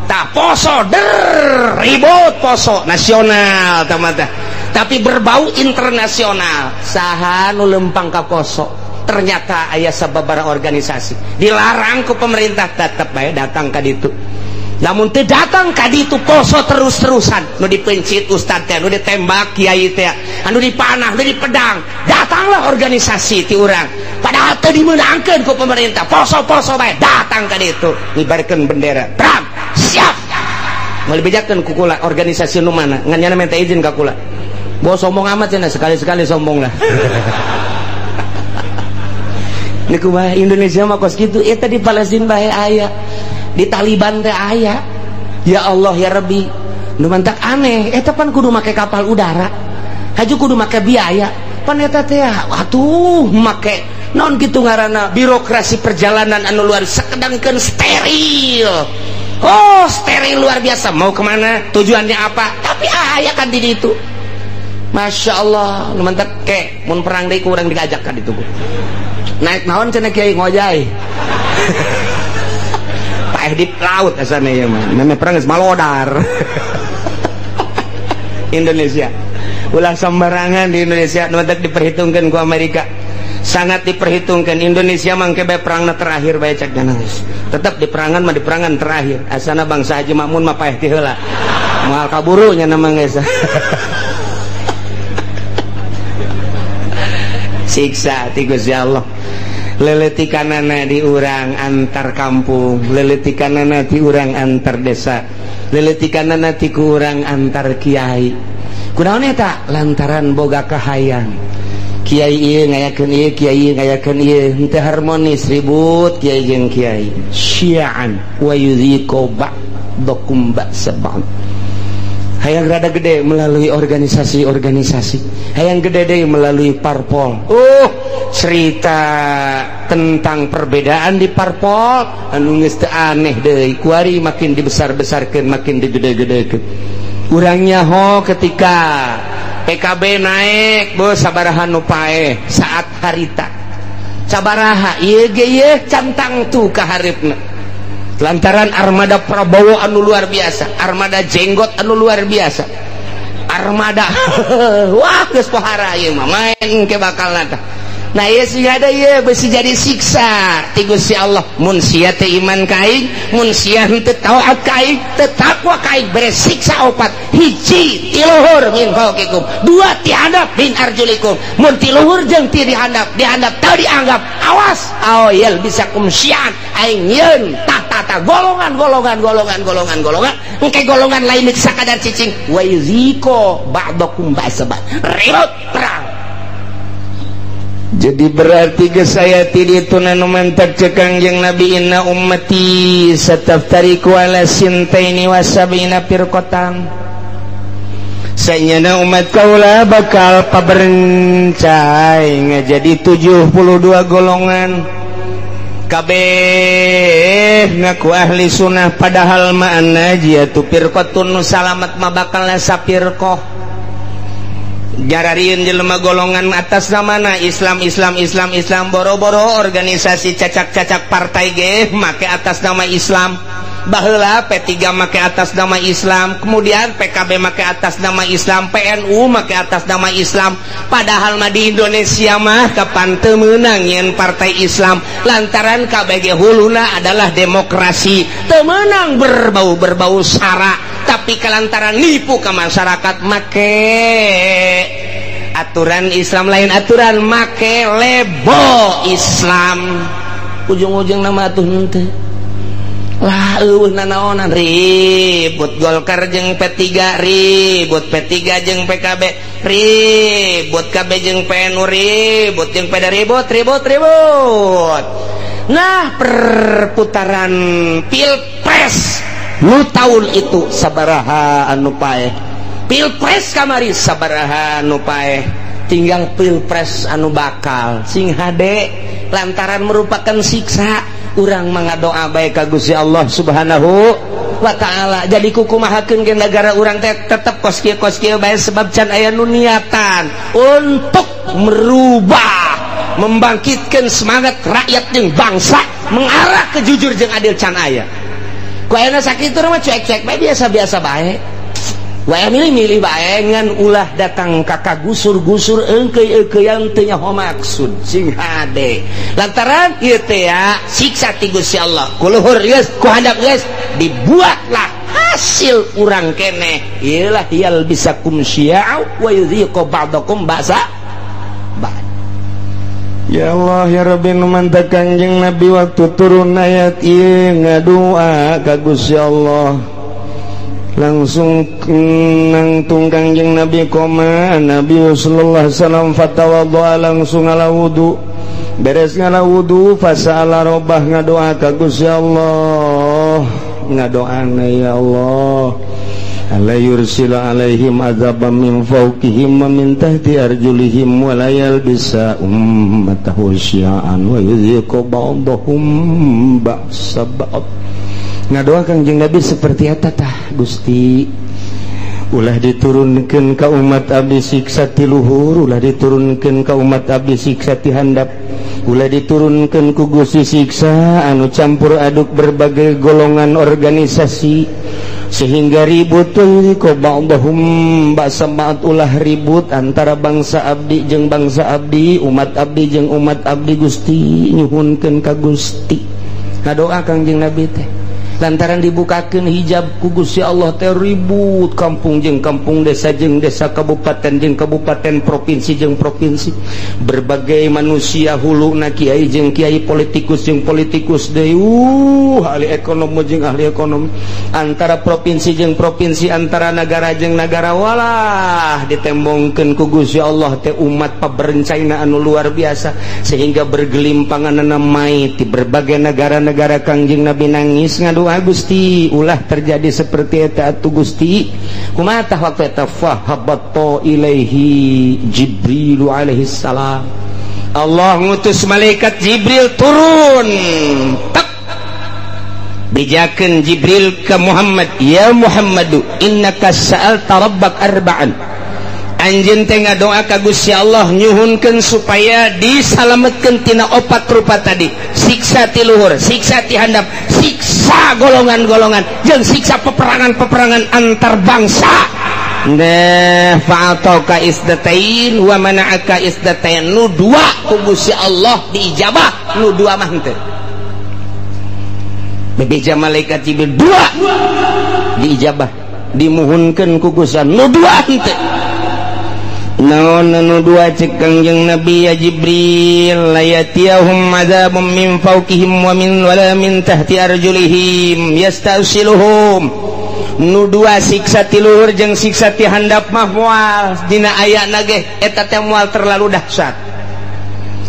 Tak poso der ribut poso nasional tamata. Tapi berbau internasional. Saha nu lempang ka poso ternyata aya sababaraha organisasi dilarang ku pemerintah tetep bae datang ka ditu. Lamun teu datang ka ditu poso terus-terusan, nu dipencit ustad teh, nu ditembak kiai teh, anu dipanah, nu dipedang, datanglah organisasi ti urang. Padahal teu dimeunangkeun ku pemerintah, poso-poso bae datang ka ditu, ngibarkeun bendera. Perang, siap. Moal dibejakeun ku kula organisasi nu mana, ngan nyana minta izin ka kula. Bawa sombong amat cenah, sekali-sekali sombong lah. Niku bae Indonesia mah kos kitu, eta di Palestina bae aya, di Taliban teh aya. Ya Allah ya Rabbi, nu mantak aneh, eta pan kudu make kapal udara, haju kudu make biaya, pan eta teh atuh make naon kitu ngaranna birokrasi perjalanan anu luar sakedangkeun steril. Oh, steril luar biasa, mau kemana, tujuannya apa, tapi aya kan di ditu. Masya Allah, nu mantak ke mun perang deui ku urang diajak ka ditu. Naik naon cenah kiai ngojay. Paeh di laut asana ieu mah. Meme perang geus malodar. Indonesia. Ulah sembarangan di Indonesia nu mantak diperhitungkeun ku Amerika. Sangat diperhitungkan Indonesia mangke bae perangna terakhir bae cek nangis. Tetap di perangan mah di perangan terakhir. Asana bangsa Haji Makmun mah paeh ti heula. Moal kaburu nya mah geus. Siksa ti Gusti Allah. Leletikanana di urang antar kampung, leletikanana di urang antar desa, leletikanana ti ku urang antar kiai. Kunaon eta? Lantaran boga kahayang. Kiai ieu ngayakeun ieu, kiai ieu ngayakeun ieu, henteu harmonis ribut kiai jeung kiai. Syi'an wa yudhiqu ba'dakum ba'sa ba'd. Hayang rada gede melalui organisasi-organisasi, hayang gede deh melalui parpol. Cerita tentang perbedaan di parpol anu geus teu aneh deui, kuari makin dibesar-besarkeun, makin digede-gedekeun. Urang nyaho ketika PKB naik bos sabaraha nu paeh saat harita sabaraha ieu ge ieu cantang tuh ka hareupna lantaran armada Prabowo anu luar biasa, armada jenggot anu luar biasa, armada wah geus pohara ieu mah main ke bakal tah. Nah ieu sih ada ieu besi jadi siksa ti Gusti Allah mun sia teh iman ka aing, mun sia henteu taat ka aing, teu takwa ka aing, bere siksa opat. Hiji ti luhur min fauqikum, dua ti handap min arjulikum. Mun ti luhur jeung ti dihandap, dihandap teu dianggap, awas aoyel bisa kum syian aing yeun tah golongan golongan golongan golongan golongan engke golongan lain sakadar cicing wa yuziko ba'dakum ba'sabat ribut perang. Jadi berarti ke saya tidak nu mantak cek Kangjeng Nabi inna ummati sataftariqu ala sintaini wa sab'ina firqatan. Sanyana umat kaula bakal paberencai ngajadi 72 golongan. Kabeh ngaku ahli sunnah padahal ma'ana jiatu firqatun nu salamat mah bakal sapirqah. Jararieun jelema golongan atas namana Islam Islam Islam Islam boro-boro organisasi cacak-cacak partai ge make atas nama Islam. Baheula P3 make atas nama Islam, kemudian PKB make atas nama Islam, PNU make atas nama Islam. Padahal mah di Indonesia mah kapan teu meunang nyeun partai Islam lantaran KBG huluna adalah demokrasi, teu meunang berbau-berbau sara, tapi kalantaran nipu ke masyarakat make aturan Islam lain aturan make lebo Islam. Ujung-ujung nama atuh henteu lah eueuh nanaonan ribut Golkar jeung P3, ribut P3 jeung PKB, ribut KB jeung PNU, ribut jeung PD, ribut ribut ribut. Nah perputaran Pilpres nu tahun itu sabaraha anu paeh, Pilpres kamari sabaraha anu paeh, tinggal Pilpres anu bakal sing hade lantaran merupakan siksa. Urang mangadoa bae ka Gusti Allah Subhanahu wa ta'ala. Jadi kukumahakeun ge negara urang teh tetep kos kieu bae sebab can aya nu niatan untuk merubah, membangkitkan semangat rakyat jeung bangsa mengarah ke jujur jeung adil can aya. Ku ayeuna sakitu mah cuek-cuek bae biasa-biasa bae. Wae milih-milih bae ngan ulah datang ka kagusur-gusur eungkeuy-eungkeuyan teu nyaho maksud sing hade. Lantaran ieu teh ya siksa ti Gusti Allah. Ku luhur geus, ku handap geus, dibuatlah hasil urang keneh. Ieu lah yal bisakum syi'a wa yudhiqu ba'dakum ba'sa ba'd. Ya Allah ya Rabbi nu mantak Kangjeng Nabi waktu turun ayat ieu ngadua ka Gusti Allah. Langsung nangtung Kangjeng Nabi koma Nabi sallallahu alaihi wasallam fatawadha langsung ngala wudu, beres ngala wudu fasala robah ngadoa ka Gusti Allah, ngadoana ya Allah alla yursila alaihim azaban min fawqihim wa min tahti arjulihim wa la yalbisa ummatahu syi'an wa yudhiqu ba'dahum ba'sa ba'd. Ngadoa Kangjeng Nabi seperti eta tah Gusti, ulah diturunkeun ka umat abdi siksa ti luhur, ulah diturunkeun ka umat abdi siksa ti handap, ulah diturunkeun ku Gusti siksa anu campur aduk berbagai golongan organisasi sehingga ribut ko ba'dahum ba'sa ba'd, ulah ribut antara bangsa abdi jeung bangsa abdi, umat abdi jeung umat abdi. Gusti nyuhunkeun ka Gusti. Ngadoa Kangjeng Nabi teh lantaran dibukakeun hijab ku Gusti Allah teh ribut kampung jeung kampung, desa jeung desa, kabupaten jeung kabupaten, provinsi jeung provinsi, berbagai manusia huluna kiai jeung kiai, politikus jeung politikus deui, ahli ekonomi jeung ahli ekonomi, antara provinsi jeung provinsi, antara negara jeung negara, walah ditembongkeun ku Gusti Allah teh umat paberencaina anu luar biasa sehingga bergelimpanganna mai di berbagai negara-negara. Kangjeng Nabi nangis ngadu Gusti ulah terjadi seperti eta atuh Gusti. Kumaha tah waktu eta fahabatta ilaihi Jibril alaihi salam, Allah ngutus malaikat Jibril turun tak bejakeun Jibril ke Muhammad, ya Muhammadu innaka sa'alta rabbak arba'an Anjeun teh ngadoa ka Gusti Allah nyuhunkeun supaya disalametkeun tina opat rupa tadi, siksa ti luhur, siksa ti handap, siksa golongan-golongan jeung siksa peperangan-peperangan antar bangsa. Nah, fa'ataka isdatain wa mana'aka isdatain, nu dua ku Gusti Allah diijabah, nu dua mah henteu. Bebeja malaikat Jibril dua diijabah, dimuhunkeun ku Gusti Allah, nu dua henteu. Naon anu dua cek Kangjeng Nabi ya Jibril, layatiyahum adzabun min fawqihim wa min wala min tahti arjulihim yastasiluhum. Nu dua siksa ti luhur jeung siksa ti handap mah moal dina ayana ge eta teh moal terlalu dahsyat.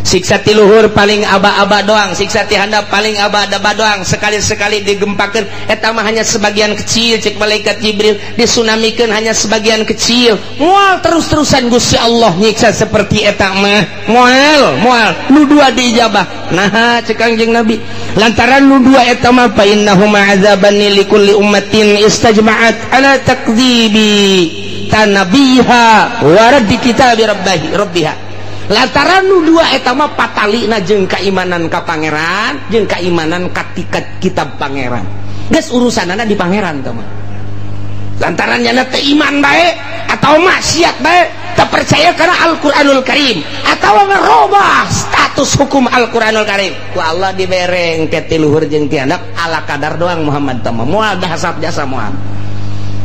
Siksa ti luhur paling aba-aba doang, siksa ti handap paling aba-aba doang, sekali-sekali digempakeun eta mah hanya sebagian kecil cek malaikat Jibril, disunamikeun hanya sebagian kecil. Moal terus-terusan Gusti Allah nyiksa seperti eta mah. Moal, moal nu dua diijabah. Nah, cek Kangjeng Nabi, lantaran nu dua eta mah fa innahuma azabani likulli ummatin istajma'at ala takdzibi tanabiha wa raddi kitabi rabbiha. Lantaran nu dua eta mah patalina jeung kaimanan ka pangeran jeung kaimanan ka kitab pangeran. Geus urusanana di pangeran teh mah. Lantaran nyana teu iman bae atau maksiat bae, teu percaya kana Al-Qur'anul Karim atau ngerobah status hukum Al-Qur'anul Karim. Ku Allah dibereng ke ti luhur jeung ti handap ala kadar doang Muhammad teh mah. Moal dahasap jasa moal.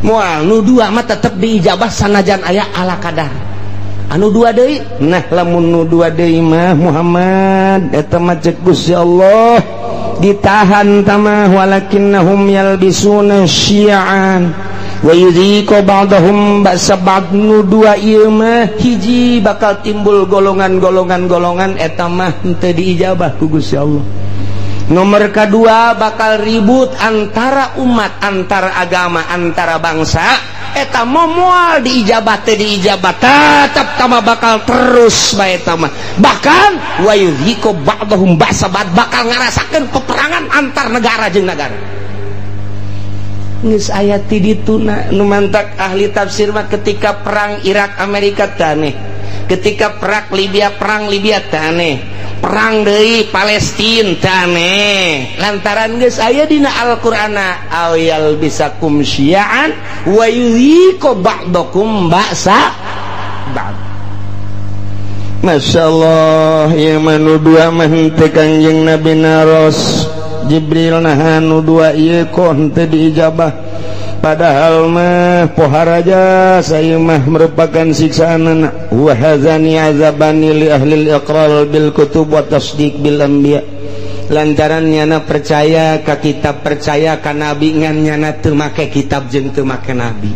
Moal nu dua mah tetep diijabah sanajan aya ala kadar. Anu dua deui, nah lamun nu dua deui mah Muhammad eta mah cek Gusti Allah ditahan tamah walakinnahum yalbisuna syi'an wa yudhiqu ba'dahum ba'sa ba'd. Nu dua ieu mah hiji bakal timbul golongan-golongan-golongan eta mah henteu diijabah ku Gusti Allah. Nomor kedua bakal ribut antara umat, antara agama, antara bangsa eta moal diijabah teh diijabah tetap tama bakal terus bae tama. Bahkan wa yudhiqu ba'dahum ba'sa ba'd, bakal ngarasakeun peperangan antar negara jeung negara. Geus aya ti dituna nu mantak ahli tafsir mah ketika perang Irak Amerika taneh, ketika perang Libya taneh, perang deui Palestina taneh, lantaran geus aya dina Al-Qur'ana ayal bisakum syi'an wa yudhiqu ba'dakum ba'sa ba'd. Masyaallah, ieu mah nu dua mah henteu Kangjeng Nabi naros Jibril naha nu dua ieu kok henteu diijabah, padahal mah poharaja saya mah merupakan siksaan. Wa hadzani azabani li ahli al-iqrar bil kutub wa tasdiq bil anbiya. Lantaran nyana percaya ka kitab, percaya ka nabi, ngan nyana teu make kitab jeung teu make nabi.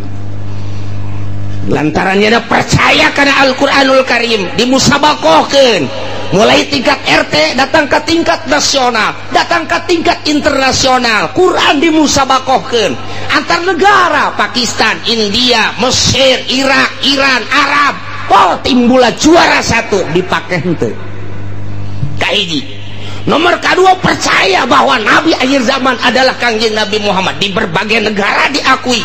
Lantaran nyana percaya kana Al-Qur'anul Karim dimusabakohkeun mulai tingkat RT datang ke tingkat nasional, datang ke tingkat internasional. Quran dimusabakohkeun antar negara, Pakistan, India, Mesir, Irak, Iran, Arab. Oh, timbula juara satu dipake henteu. Kahiji. Nomor kedua percaya bahwa nabi akhir zaman adalah Kangjeng Nabi Muhammad. Di berbagai negara diakui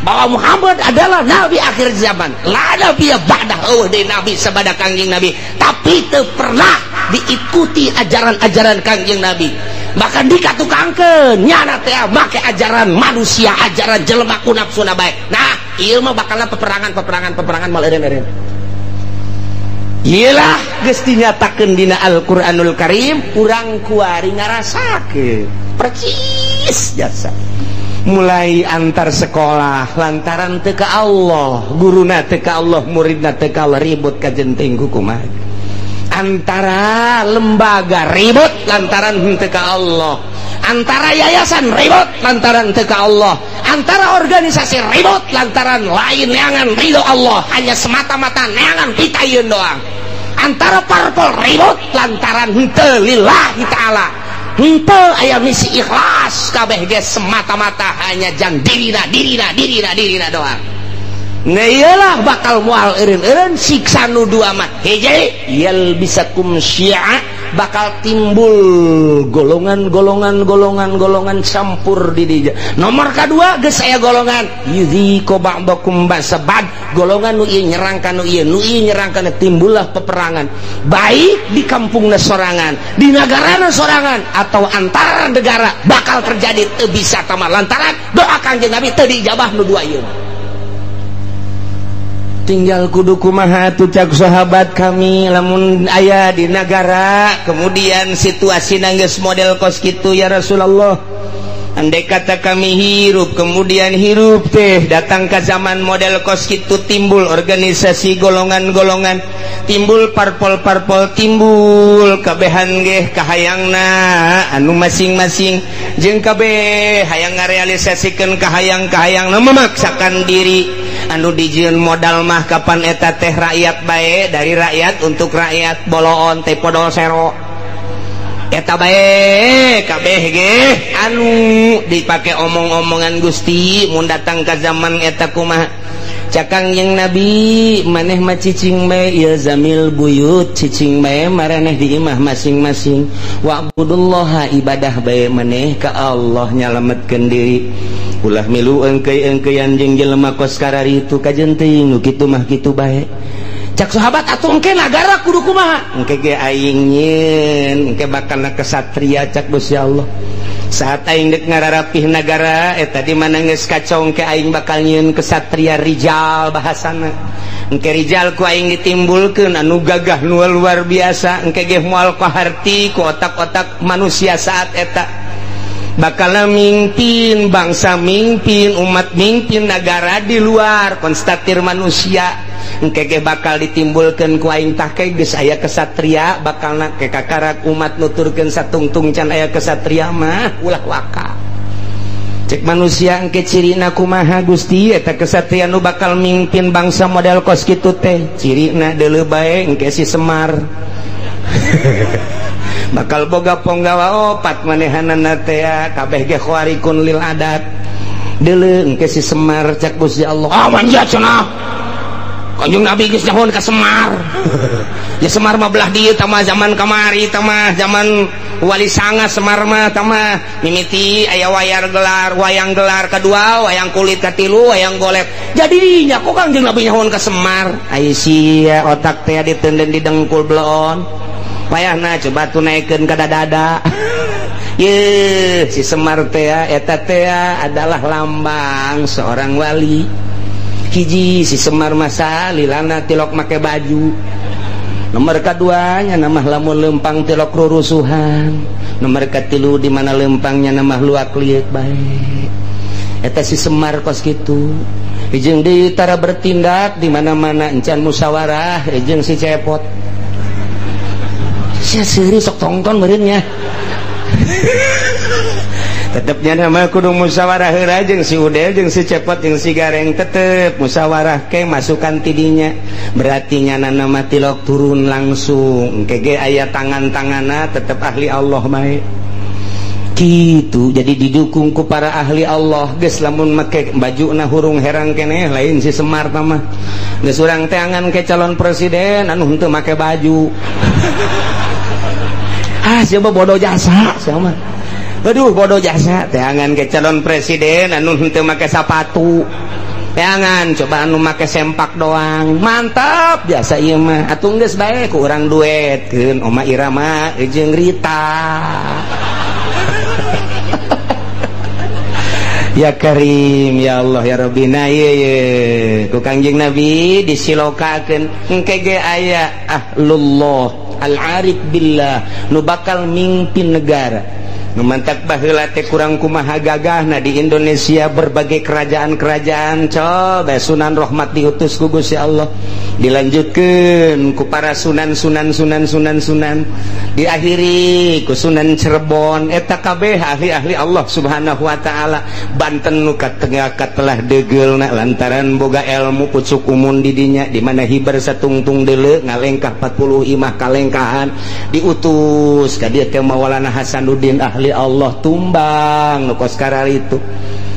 bahwa Muhammad adalah nabi akhir zaman. La nabiyya ba'dahu, eueuh deui nabi sabada Kangjeng Nabi, tapi teu pernah diikuti ajaran-ajaran Kangjeng Nabi. Bahkan dikatukangkeun nyana teh make ajaran manusia, ajaran jelema ku nafsuna bae. Nah, ieu mah bakalna peperangan mal eureun-eureun. Iyalah geus dinyatakeun dina Al-Qur'anul Karim, urang kuari ngarasakeun percis jasa. Mulai antar sekolah lantaran teu ka Allah, guruna teu ka Allah, muridna teu ka Allah, ribut ka jenting kumaha. Antara lembaga ribut lantaran henteu ka Allah, antara yayasan ribut lantaran teu ka Allah, antara organisasi ribut lantaran lain neangan ridho Allah, hanya semata-mata neangan pitayeun doang. Antara parpol ribut lantaran henteu lillahi ta'ala, henteu aya misi ikhlas kabeh ge semata-mata hanya jang dirina dirina dirina dirina doang. Nah iyalah bakal mual eureun-eureun siksa nu dua mah hiji yalbisakum syi'a bakal timbul golongan-golongan-golongan-golongan campur di dinya. Nomor kedua geus aya golongan yudziqu ba'dakum ba'sabad, golongan nu ieu nyerang ka nu ieu, nu ieu nyerang ka nu, timbullah peperangan baik di kampungna sorangan, di nagarana sorangan, atau antar negara bakal terjadi teu bisa tama lantaran doa Kangjeng Nabi teu diijabah nu dua ieu. Tinggal kudu kumaha atuh cak sahabat kami lamun aya di nagara kemudian situasi geus model kos kitu ya Rasulullah. Andai kata kami hirup kemudian hirup teh datang ke zaman model kos kitu timbul organisasi golongan-golongan, timbul parpol-parpol, timbul kabehan geh kahayangna anu masing-masing jeung kabeh hayang ngarealisasikeun kahayang-kahayangna memaksakan diri anu dijieun modal mah kapan eta teh rakyat bae, dari rakyat untuk rakyat, boloon teh podol sero eta bae kabeh ge anu dipake omong-omongan Gusti mun datang ka zaman eta kumaha. Cak Kangjeng Nabi maneh mah cicing bae ilzamil buyut, cicing bae maraneh di imah masing-masing, wa'budullaha ibadah bae maneh ka Allah nyalametkeun diri, ulah milu engkei-engkeian jeung jelema kos kararitu kajen teuing nu kitu mah kitu bae. Cak sahabat atuh engke nagara kudu kumaha, engke ge aing nyieun engke bakalna kesatria cak Gusti Allah. Saat aing dek ngararapih nagara eta di mana geus kacau engke aing bakal nyieun kesatria rijal bahasana, engke rijal ku aing ditimbulkeun anu gagah nu luar biasa, engke ge moal kaharti ku otak-otak manusia saat eta bakal mimpin bangsa, mimpin umat, mimpin nagara di luar konstatir manusia, engke ge bakal ditimbulkeun ku aing tah ke geus aya kesatria bakalna ke kakarak umat nuturkeun satungtung can aya kesatria mah ulah waka. Cek manusia engke cirina kumaha Gusti eta kesatria nu bakal mimpin bangsa model kos kitu teh cirina deuleu bae engke si Semar bakal boga ponggawa opat manehanana teh kabeh ge khawarikun lil adat deuleu engke si Semar cak Gusti Allah ah manja cenah Kanjeng Nabi geus nyahoan ka Semar. Ya Semar mah belah dieu tah mah zaman kamari tah mah zaman Wali Sanga Semar mah tah mah mimiti aya wayar gelar, wayang gelar kedua, wayang kulit katilu, wayang golek. Jadi nya kok Kanjeng Nabi nyahoan ka Semar. Ai sia otak teh ditenden di dengkul bleon. Payahna coba tuh naikkeun ka dada. Ye, si Semar teh eta teh adalah lambang seorang wali. Hiji si Semar masa lilana tilok make baju. Nomor keduanya nama lamun lempang tilok rurusuhan. Nomor katilu di mana lempangnya nama luak liek bae. Eta si Semar kos kitu. Jeung deui tara bertindak di mana-mana encan musyawarah jeung si Cepot. Sia seuri sok tongton meureun nya. Tetepnya nama kudu musyawarah heula jeung si Udel jeung si Cepot jeung si Gareng tetep musyawarah ke masukan tidinya berarti nyana nama tilok turun langsung engke ge aya tangan-tanganna tetep ahli Allah bae kitu. Jadi didukung ku para ahli Allah geus lamun make bajuna hurung herang keneh lain si Semar tah mah geus urang teangan ke calon presiden anu henteu make baju. Ah siapa bodoh jasa siapa mah. Aduh bodoh jasa teangan ke calon presiden anu henteu make sapatu, teangan coba anu make sempak doang mantap biasa ieu mah atuh geus bae ku urang duetkeun Oma Irama jeung Rita. Ya Karim ya Allah ya Rabbi. Nah ieu ye ku Kangjeng Nabi disilokakeun engke ge aya ahlullah al-arif billah nu bakal mimpin negara. Nu mantak baheula teh kurang kumaha gagahna di Indonesia berbagai kerajaan-kerajaan coba Sunan Rahmat diutus ku Gusti Allah dilanjutkeun ku para sunan sunan sunan sunan sunan diakhiri ku Sunan Cirebon eta kabeh ahli-ahli Allah Subhanahu wa taala. Banten nu katengah katelah deugeulna lantaran boga ilmu pucuk umun di dinya di mana hiber satungtung deuleu ngalengkah 40 imah kalengkahan diutus ka dieu teh Maulana Hasanuddin ahli Allah tumbang nu kos kararitu.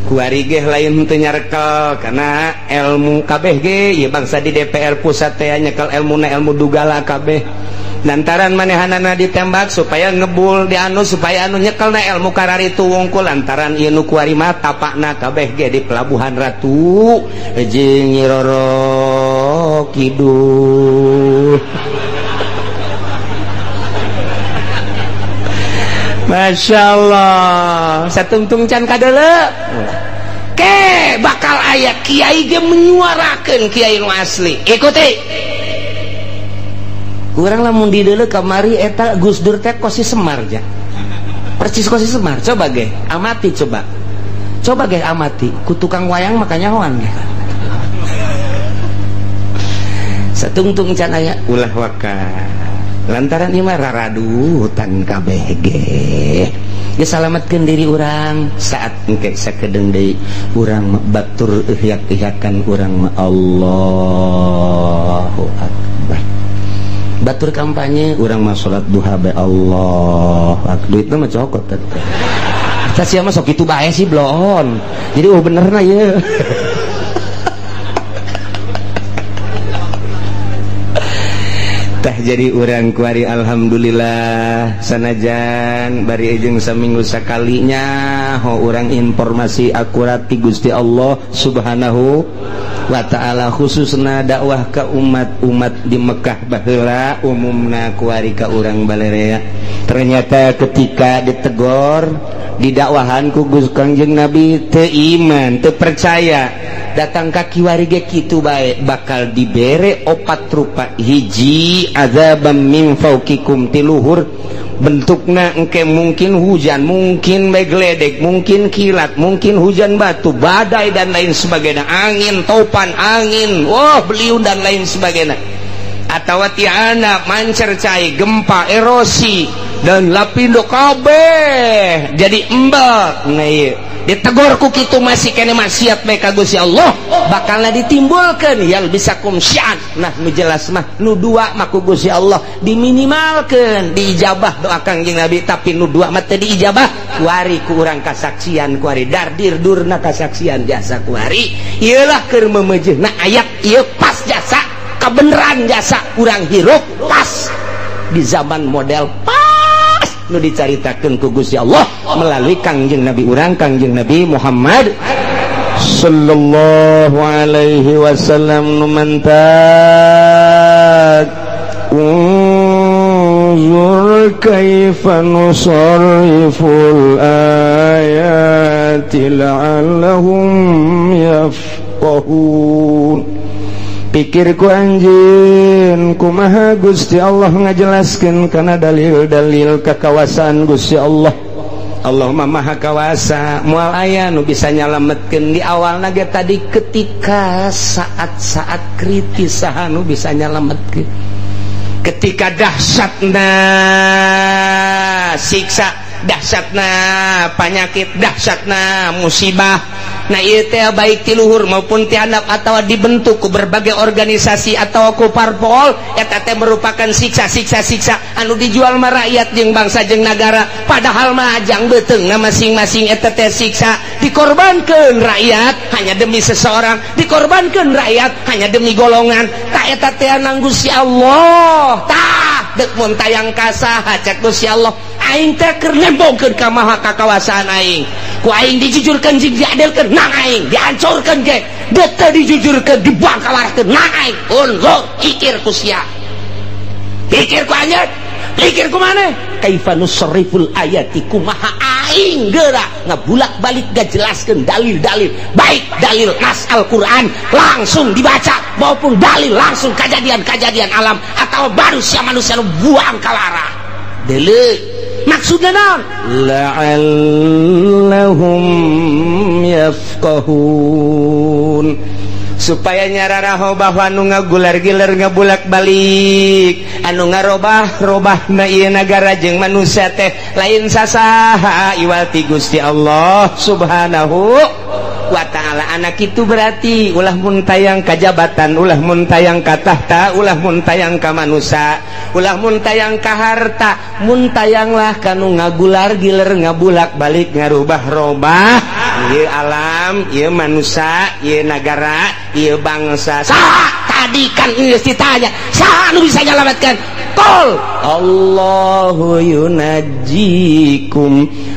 Kuari ge lain teu nyarekel karena ilmu kabeh ge ieu bangsa di DPR pusat teh nyekel ilmuna ilmu dugala kabeh. Lantaran manehanana ditembak supaya ngebul di anu supaya anu nyekelna ilmu kararitu wungkul lantaran ieu nu kuari mah tapakna kabeh ge di Pelabuhan Ratu jeung Nyi Roro Kidul. Masya Allah, satungtung can kadele ke bakal aya kiai ge menyuarakeun kiai nu asli. Ikuti. Urang lamun dideuleu kamari eta Gus Dur teh kosi Semar ja. Percis kosi Semar, coba ge amati coba. Coba ge amati, ku tukang wayang makanya hoan ge. Satungtung can aya ulah waka. Lantaran ieu mah raradutan kabeh ge. Geus salametkeun diri urang saat engke sakedeung deui urang batur ihyak-ihyakan urang mah Allahu Akbar. Batur kampanye urang mah salat duha bae Allah. Duitna mah cokot teh. Tah sia mah sok kitu bae sih bloon. Jadi oh benerna ieu. Tah jadi urang kuari alhamdulillah sanajan bari jeung saminggu sakalinya ho urang informasi akurat ti Gusti Allah Subhanahu wa ta'ala khususna dakwah ka umat-umat di Mekah baheula umumna kuari ka urang balerea. Ternyata ketika ditegor didakwahan ku Gusti Kangjeng Nabi teu iman teu percaya datang ka kiwari ge kitu bae bakal dibere opat rupa hiji azabam min fauqikum tiluhur bentukna engke mungkin hujan mungkin begledek mungkin kilat mungkin hujan batu badai dan lain sebagainya angin topan angin wah beliung dan lain sebagainya atawa tiana mancer cai gempa erosi dan lapindo kabeh jadi embel. Nah ieu ditegor ku kitu masih kene maksiat bae ka Gusti Allah bakalna ditimbulkeun yal bisa kumsyan. Nah nu jelas mah nu dua mah ku Gusti Allah diminimalkeun diijabah doa Kangjeng Nabi tapi nu dua mah teu diijabah kuari ku urang kasaksian kuari dardir durna kasaksian jasa kuari ieu lah keur memejeuna ayat ieu pas jasa kebenaran jasa urang hirup pas di zaman model pas nu dicaritakeun ku Gusti Allah melalui Kangjeng Nabi urang Kangjeng Nabi Muhammad sallallahu alaihi wasallam. Nu mantak unzur kaifa nusarriful ayati la'allahum yafqahun. Pikir ku anjeun kumaha Gusti Allah ngajelaskeun kana dalil-dalil kekawasaan Gusti Allah. Allah mah maha kawasa moal aya nu bisa nyalametkeun di awalna ge tadi ketika saat-saat kritis saha nu bisa nyalametkeun ketika dahsyatna siksa dahsyatna penyakit dahsyatna musibah. Nah ieu teh baik ti luhur maupun ti handap atawa dibentuk ku berbagai organisasi atau ku parpol eta teh merupakan siksa-siksa-siksa anu dijual mah rakyat jeung bangsa jeung nagara padahal mah ajang beuteungna masing-masing eta teh siksa dikorbankeun rakyat hanya demi seseorang dikorbankeun rakyat hanya demi golongan tah eta teh nang Gusti Allah tah deuk mun tayang ka saha cek Gusti Allah aing teh keur nembongkeun ka maha kakawasaan aing ku aing dijujurkeun jeung diadilkeun nang aing dihancurkeun ge deuk teu dijujurkeun dibuang kawarkeun nang aing unzur pikir ku sia pikir ku anjeun pikir ku maneh kaifa nusarriful ayati kumaha aing geura ngabulak-balik ngajelaskeun dalil-dalil baik dalil nas Al-Qur'an langsung dibaca maupun dalil langsung kejadian-kejadian alam atau manusia manusia nu buang kawarah deuleu maksudna naon la'allahum yafqahun supaya nyararaho bahwa anu ngagular-gilar ngabulak-balik anu ngarobah-robahna ieu nagara jeung manusia teh lain sasaha iwal ti Gusti Allah Subhanahu wa ta'ala. Anak itu berarti ulah mun tayang ka jabatan, ulah mun tayang ka tahta, ulah mun tayang ka manusia, ulah mun tayang ka harta, mun tayanglah kanu ngagular giler ngabulak balik ngarubah-robah ieu alam, ieu manusia, ieu nagara, ieu bangsa. Saha tadi kan geus ditanya, saha nu bisa nyalametkeun? Qul Allahu yunajjikum.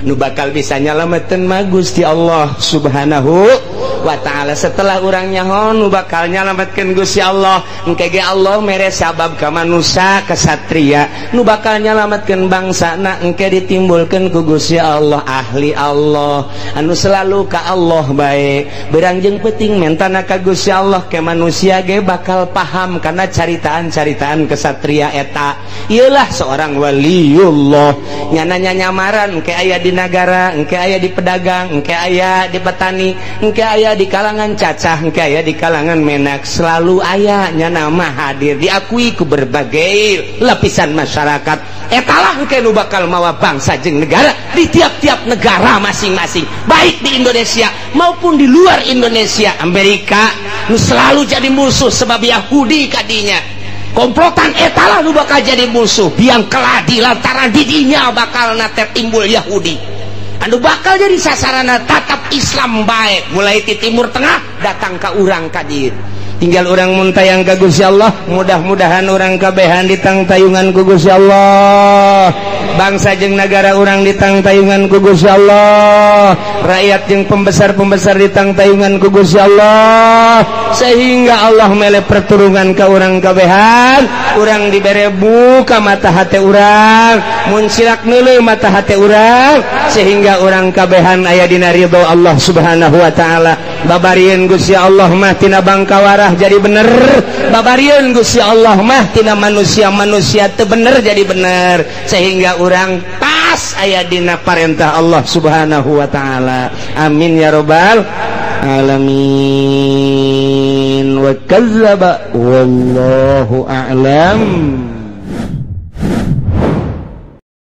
Nu bakal bisa nyalametkeun mah Gusti Allah Subhanahu wa ta'ala. Setelah urang nyaho nu bakal nyalametkeun Gusti Allah, engke ge Allah mere sabab ka manusia kesatria nu bakal nyalametkeun bangsana, engke ditimbulkeun ku Gusti Allah ahli Allah anu selalu ka Allah bae. Berang jeung peuting mentana ka Gusti Allah ke manusia ge bakal paham karena caritaan-caritaan kesatria eta. Iyalah seorang waliullah, nyana nyamaran engke aya di nagara, engke aya di pedagang, engke aya di petani, engke aya di kalangan cacah, engke aya di kalangan menak, selalu aya nyana mah hadir diakui ku berbagai lapisan masyarakat. Etalah engke nu bakal mawa bangsa jeung negara di tiap-tiap negara masing-masing, baik di Indonesia maupun di luar Indonesia. Amerika nu selalu jadi musuh sebab Yahudi kadinya komplotan, etalah nu bakal jadi musuh biang keladi lantaran didinya bakal nate timbul Yahudi anu bakal jadi sasarana tatap Islam baik mulai di Timur Tengah datang ke urang kadir. Tinggal urang muntayang ka Gusti Allah, mudah-mudahan urang kabehan ditangtayungan ku Gusti Allah, bangsa jeung nagara urang ditangtayungan ku Gusti Allah, rakyat jeung pembesar-pembesar ditangtayungan ku Gusti Allah, sehingga Allah mele perturungan ka urang kabehan, urang dibere buka mata hati urang, muncilak neuleuh mata hati urang, sehingga urang kabehan aya dina ridho Allah Subhanahu wa taala. Babarieun Gusti Allah mah tina bangkawarah jadi bener, babarieun Gusti Allah mah tina manusia-manusia teu bener jadi bener, sehingga urang pas aya dina parentah Allah Subhanahu wa taala. Amin ya robbal alamin. Wa kadzdzaba wallahu a'lam.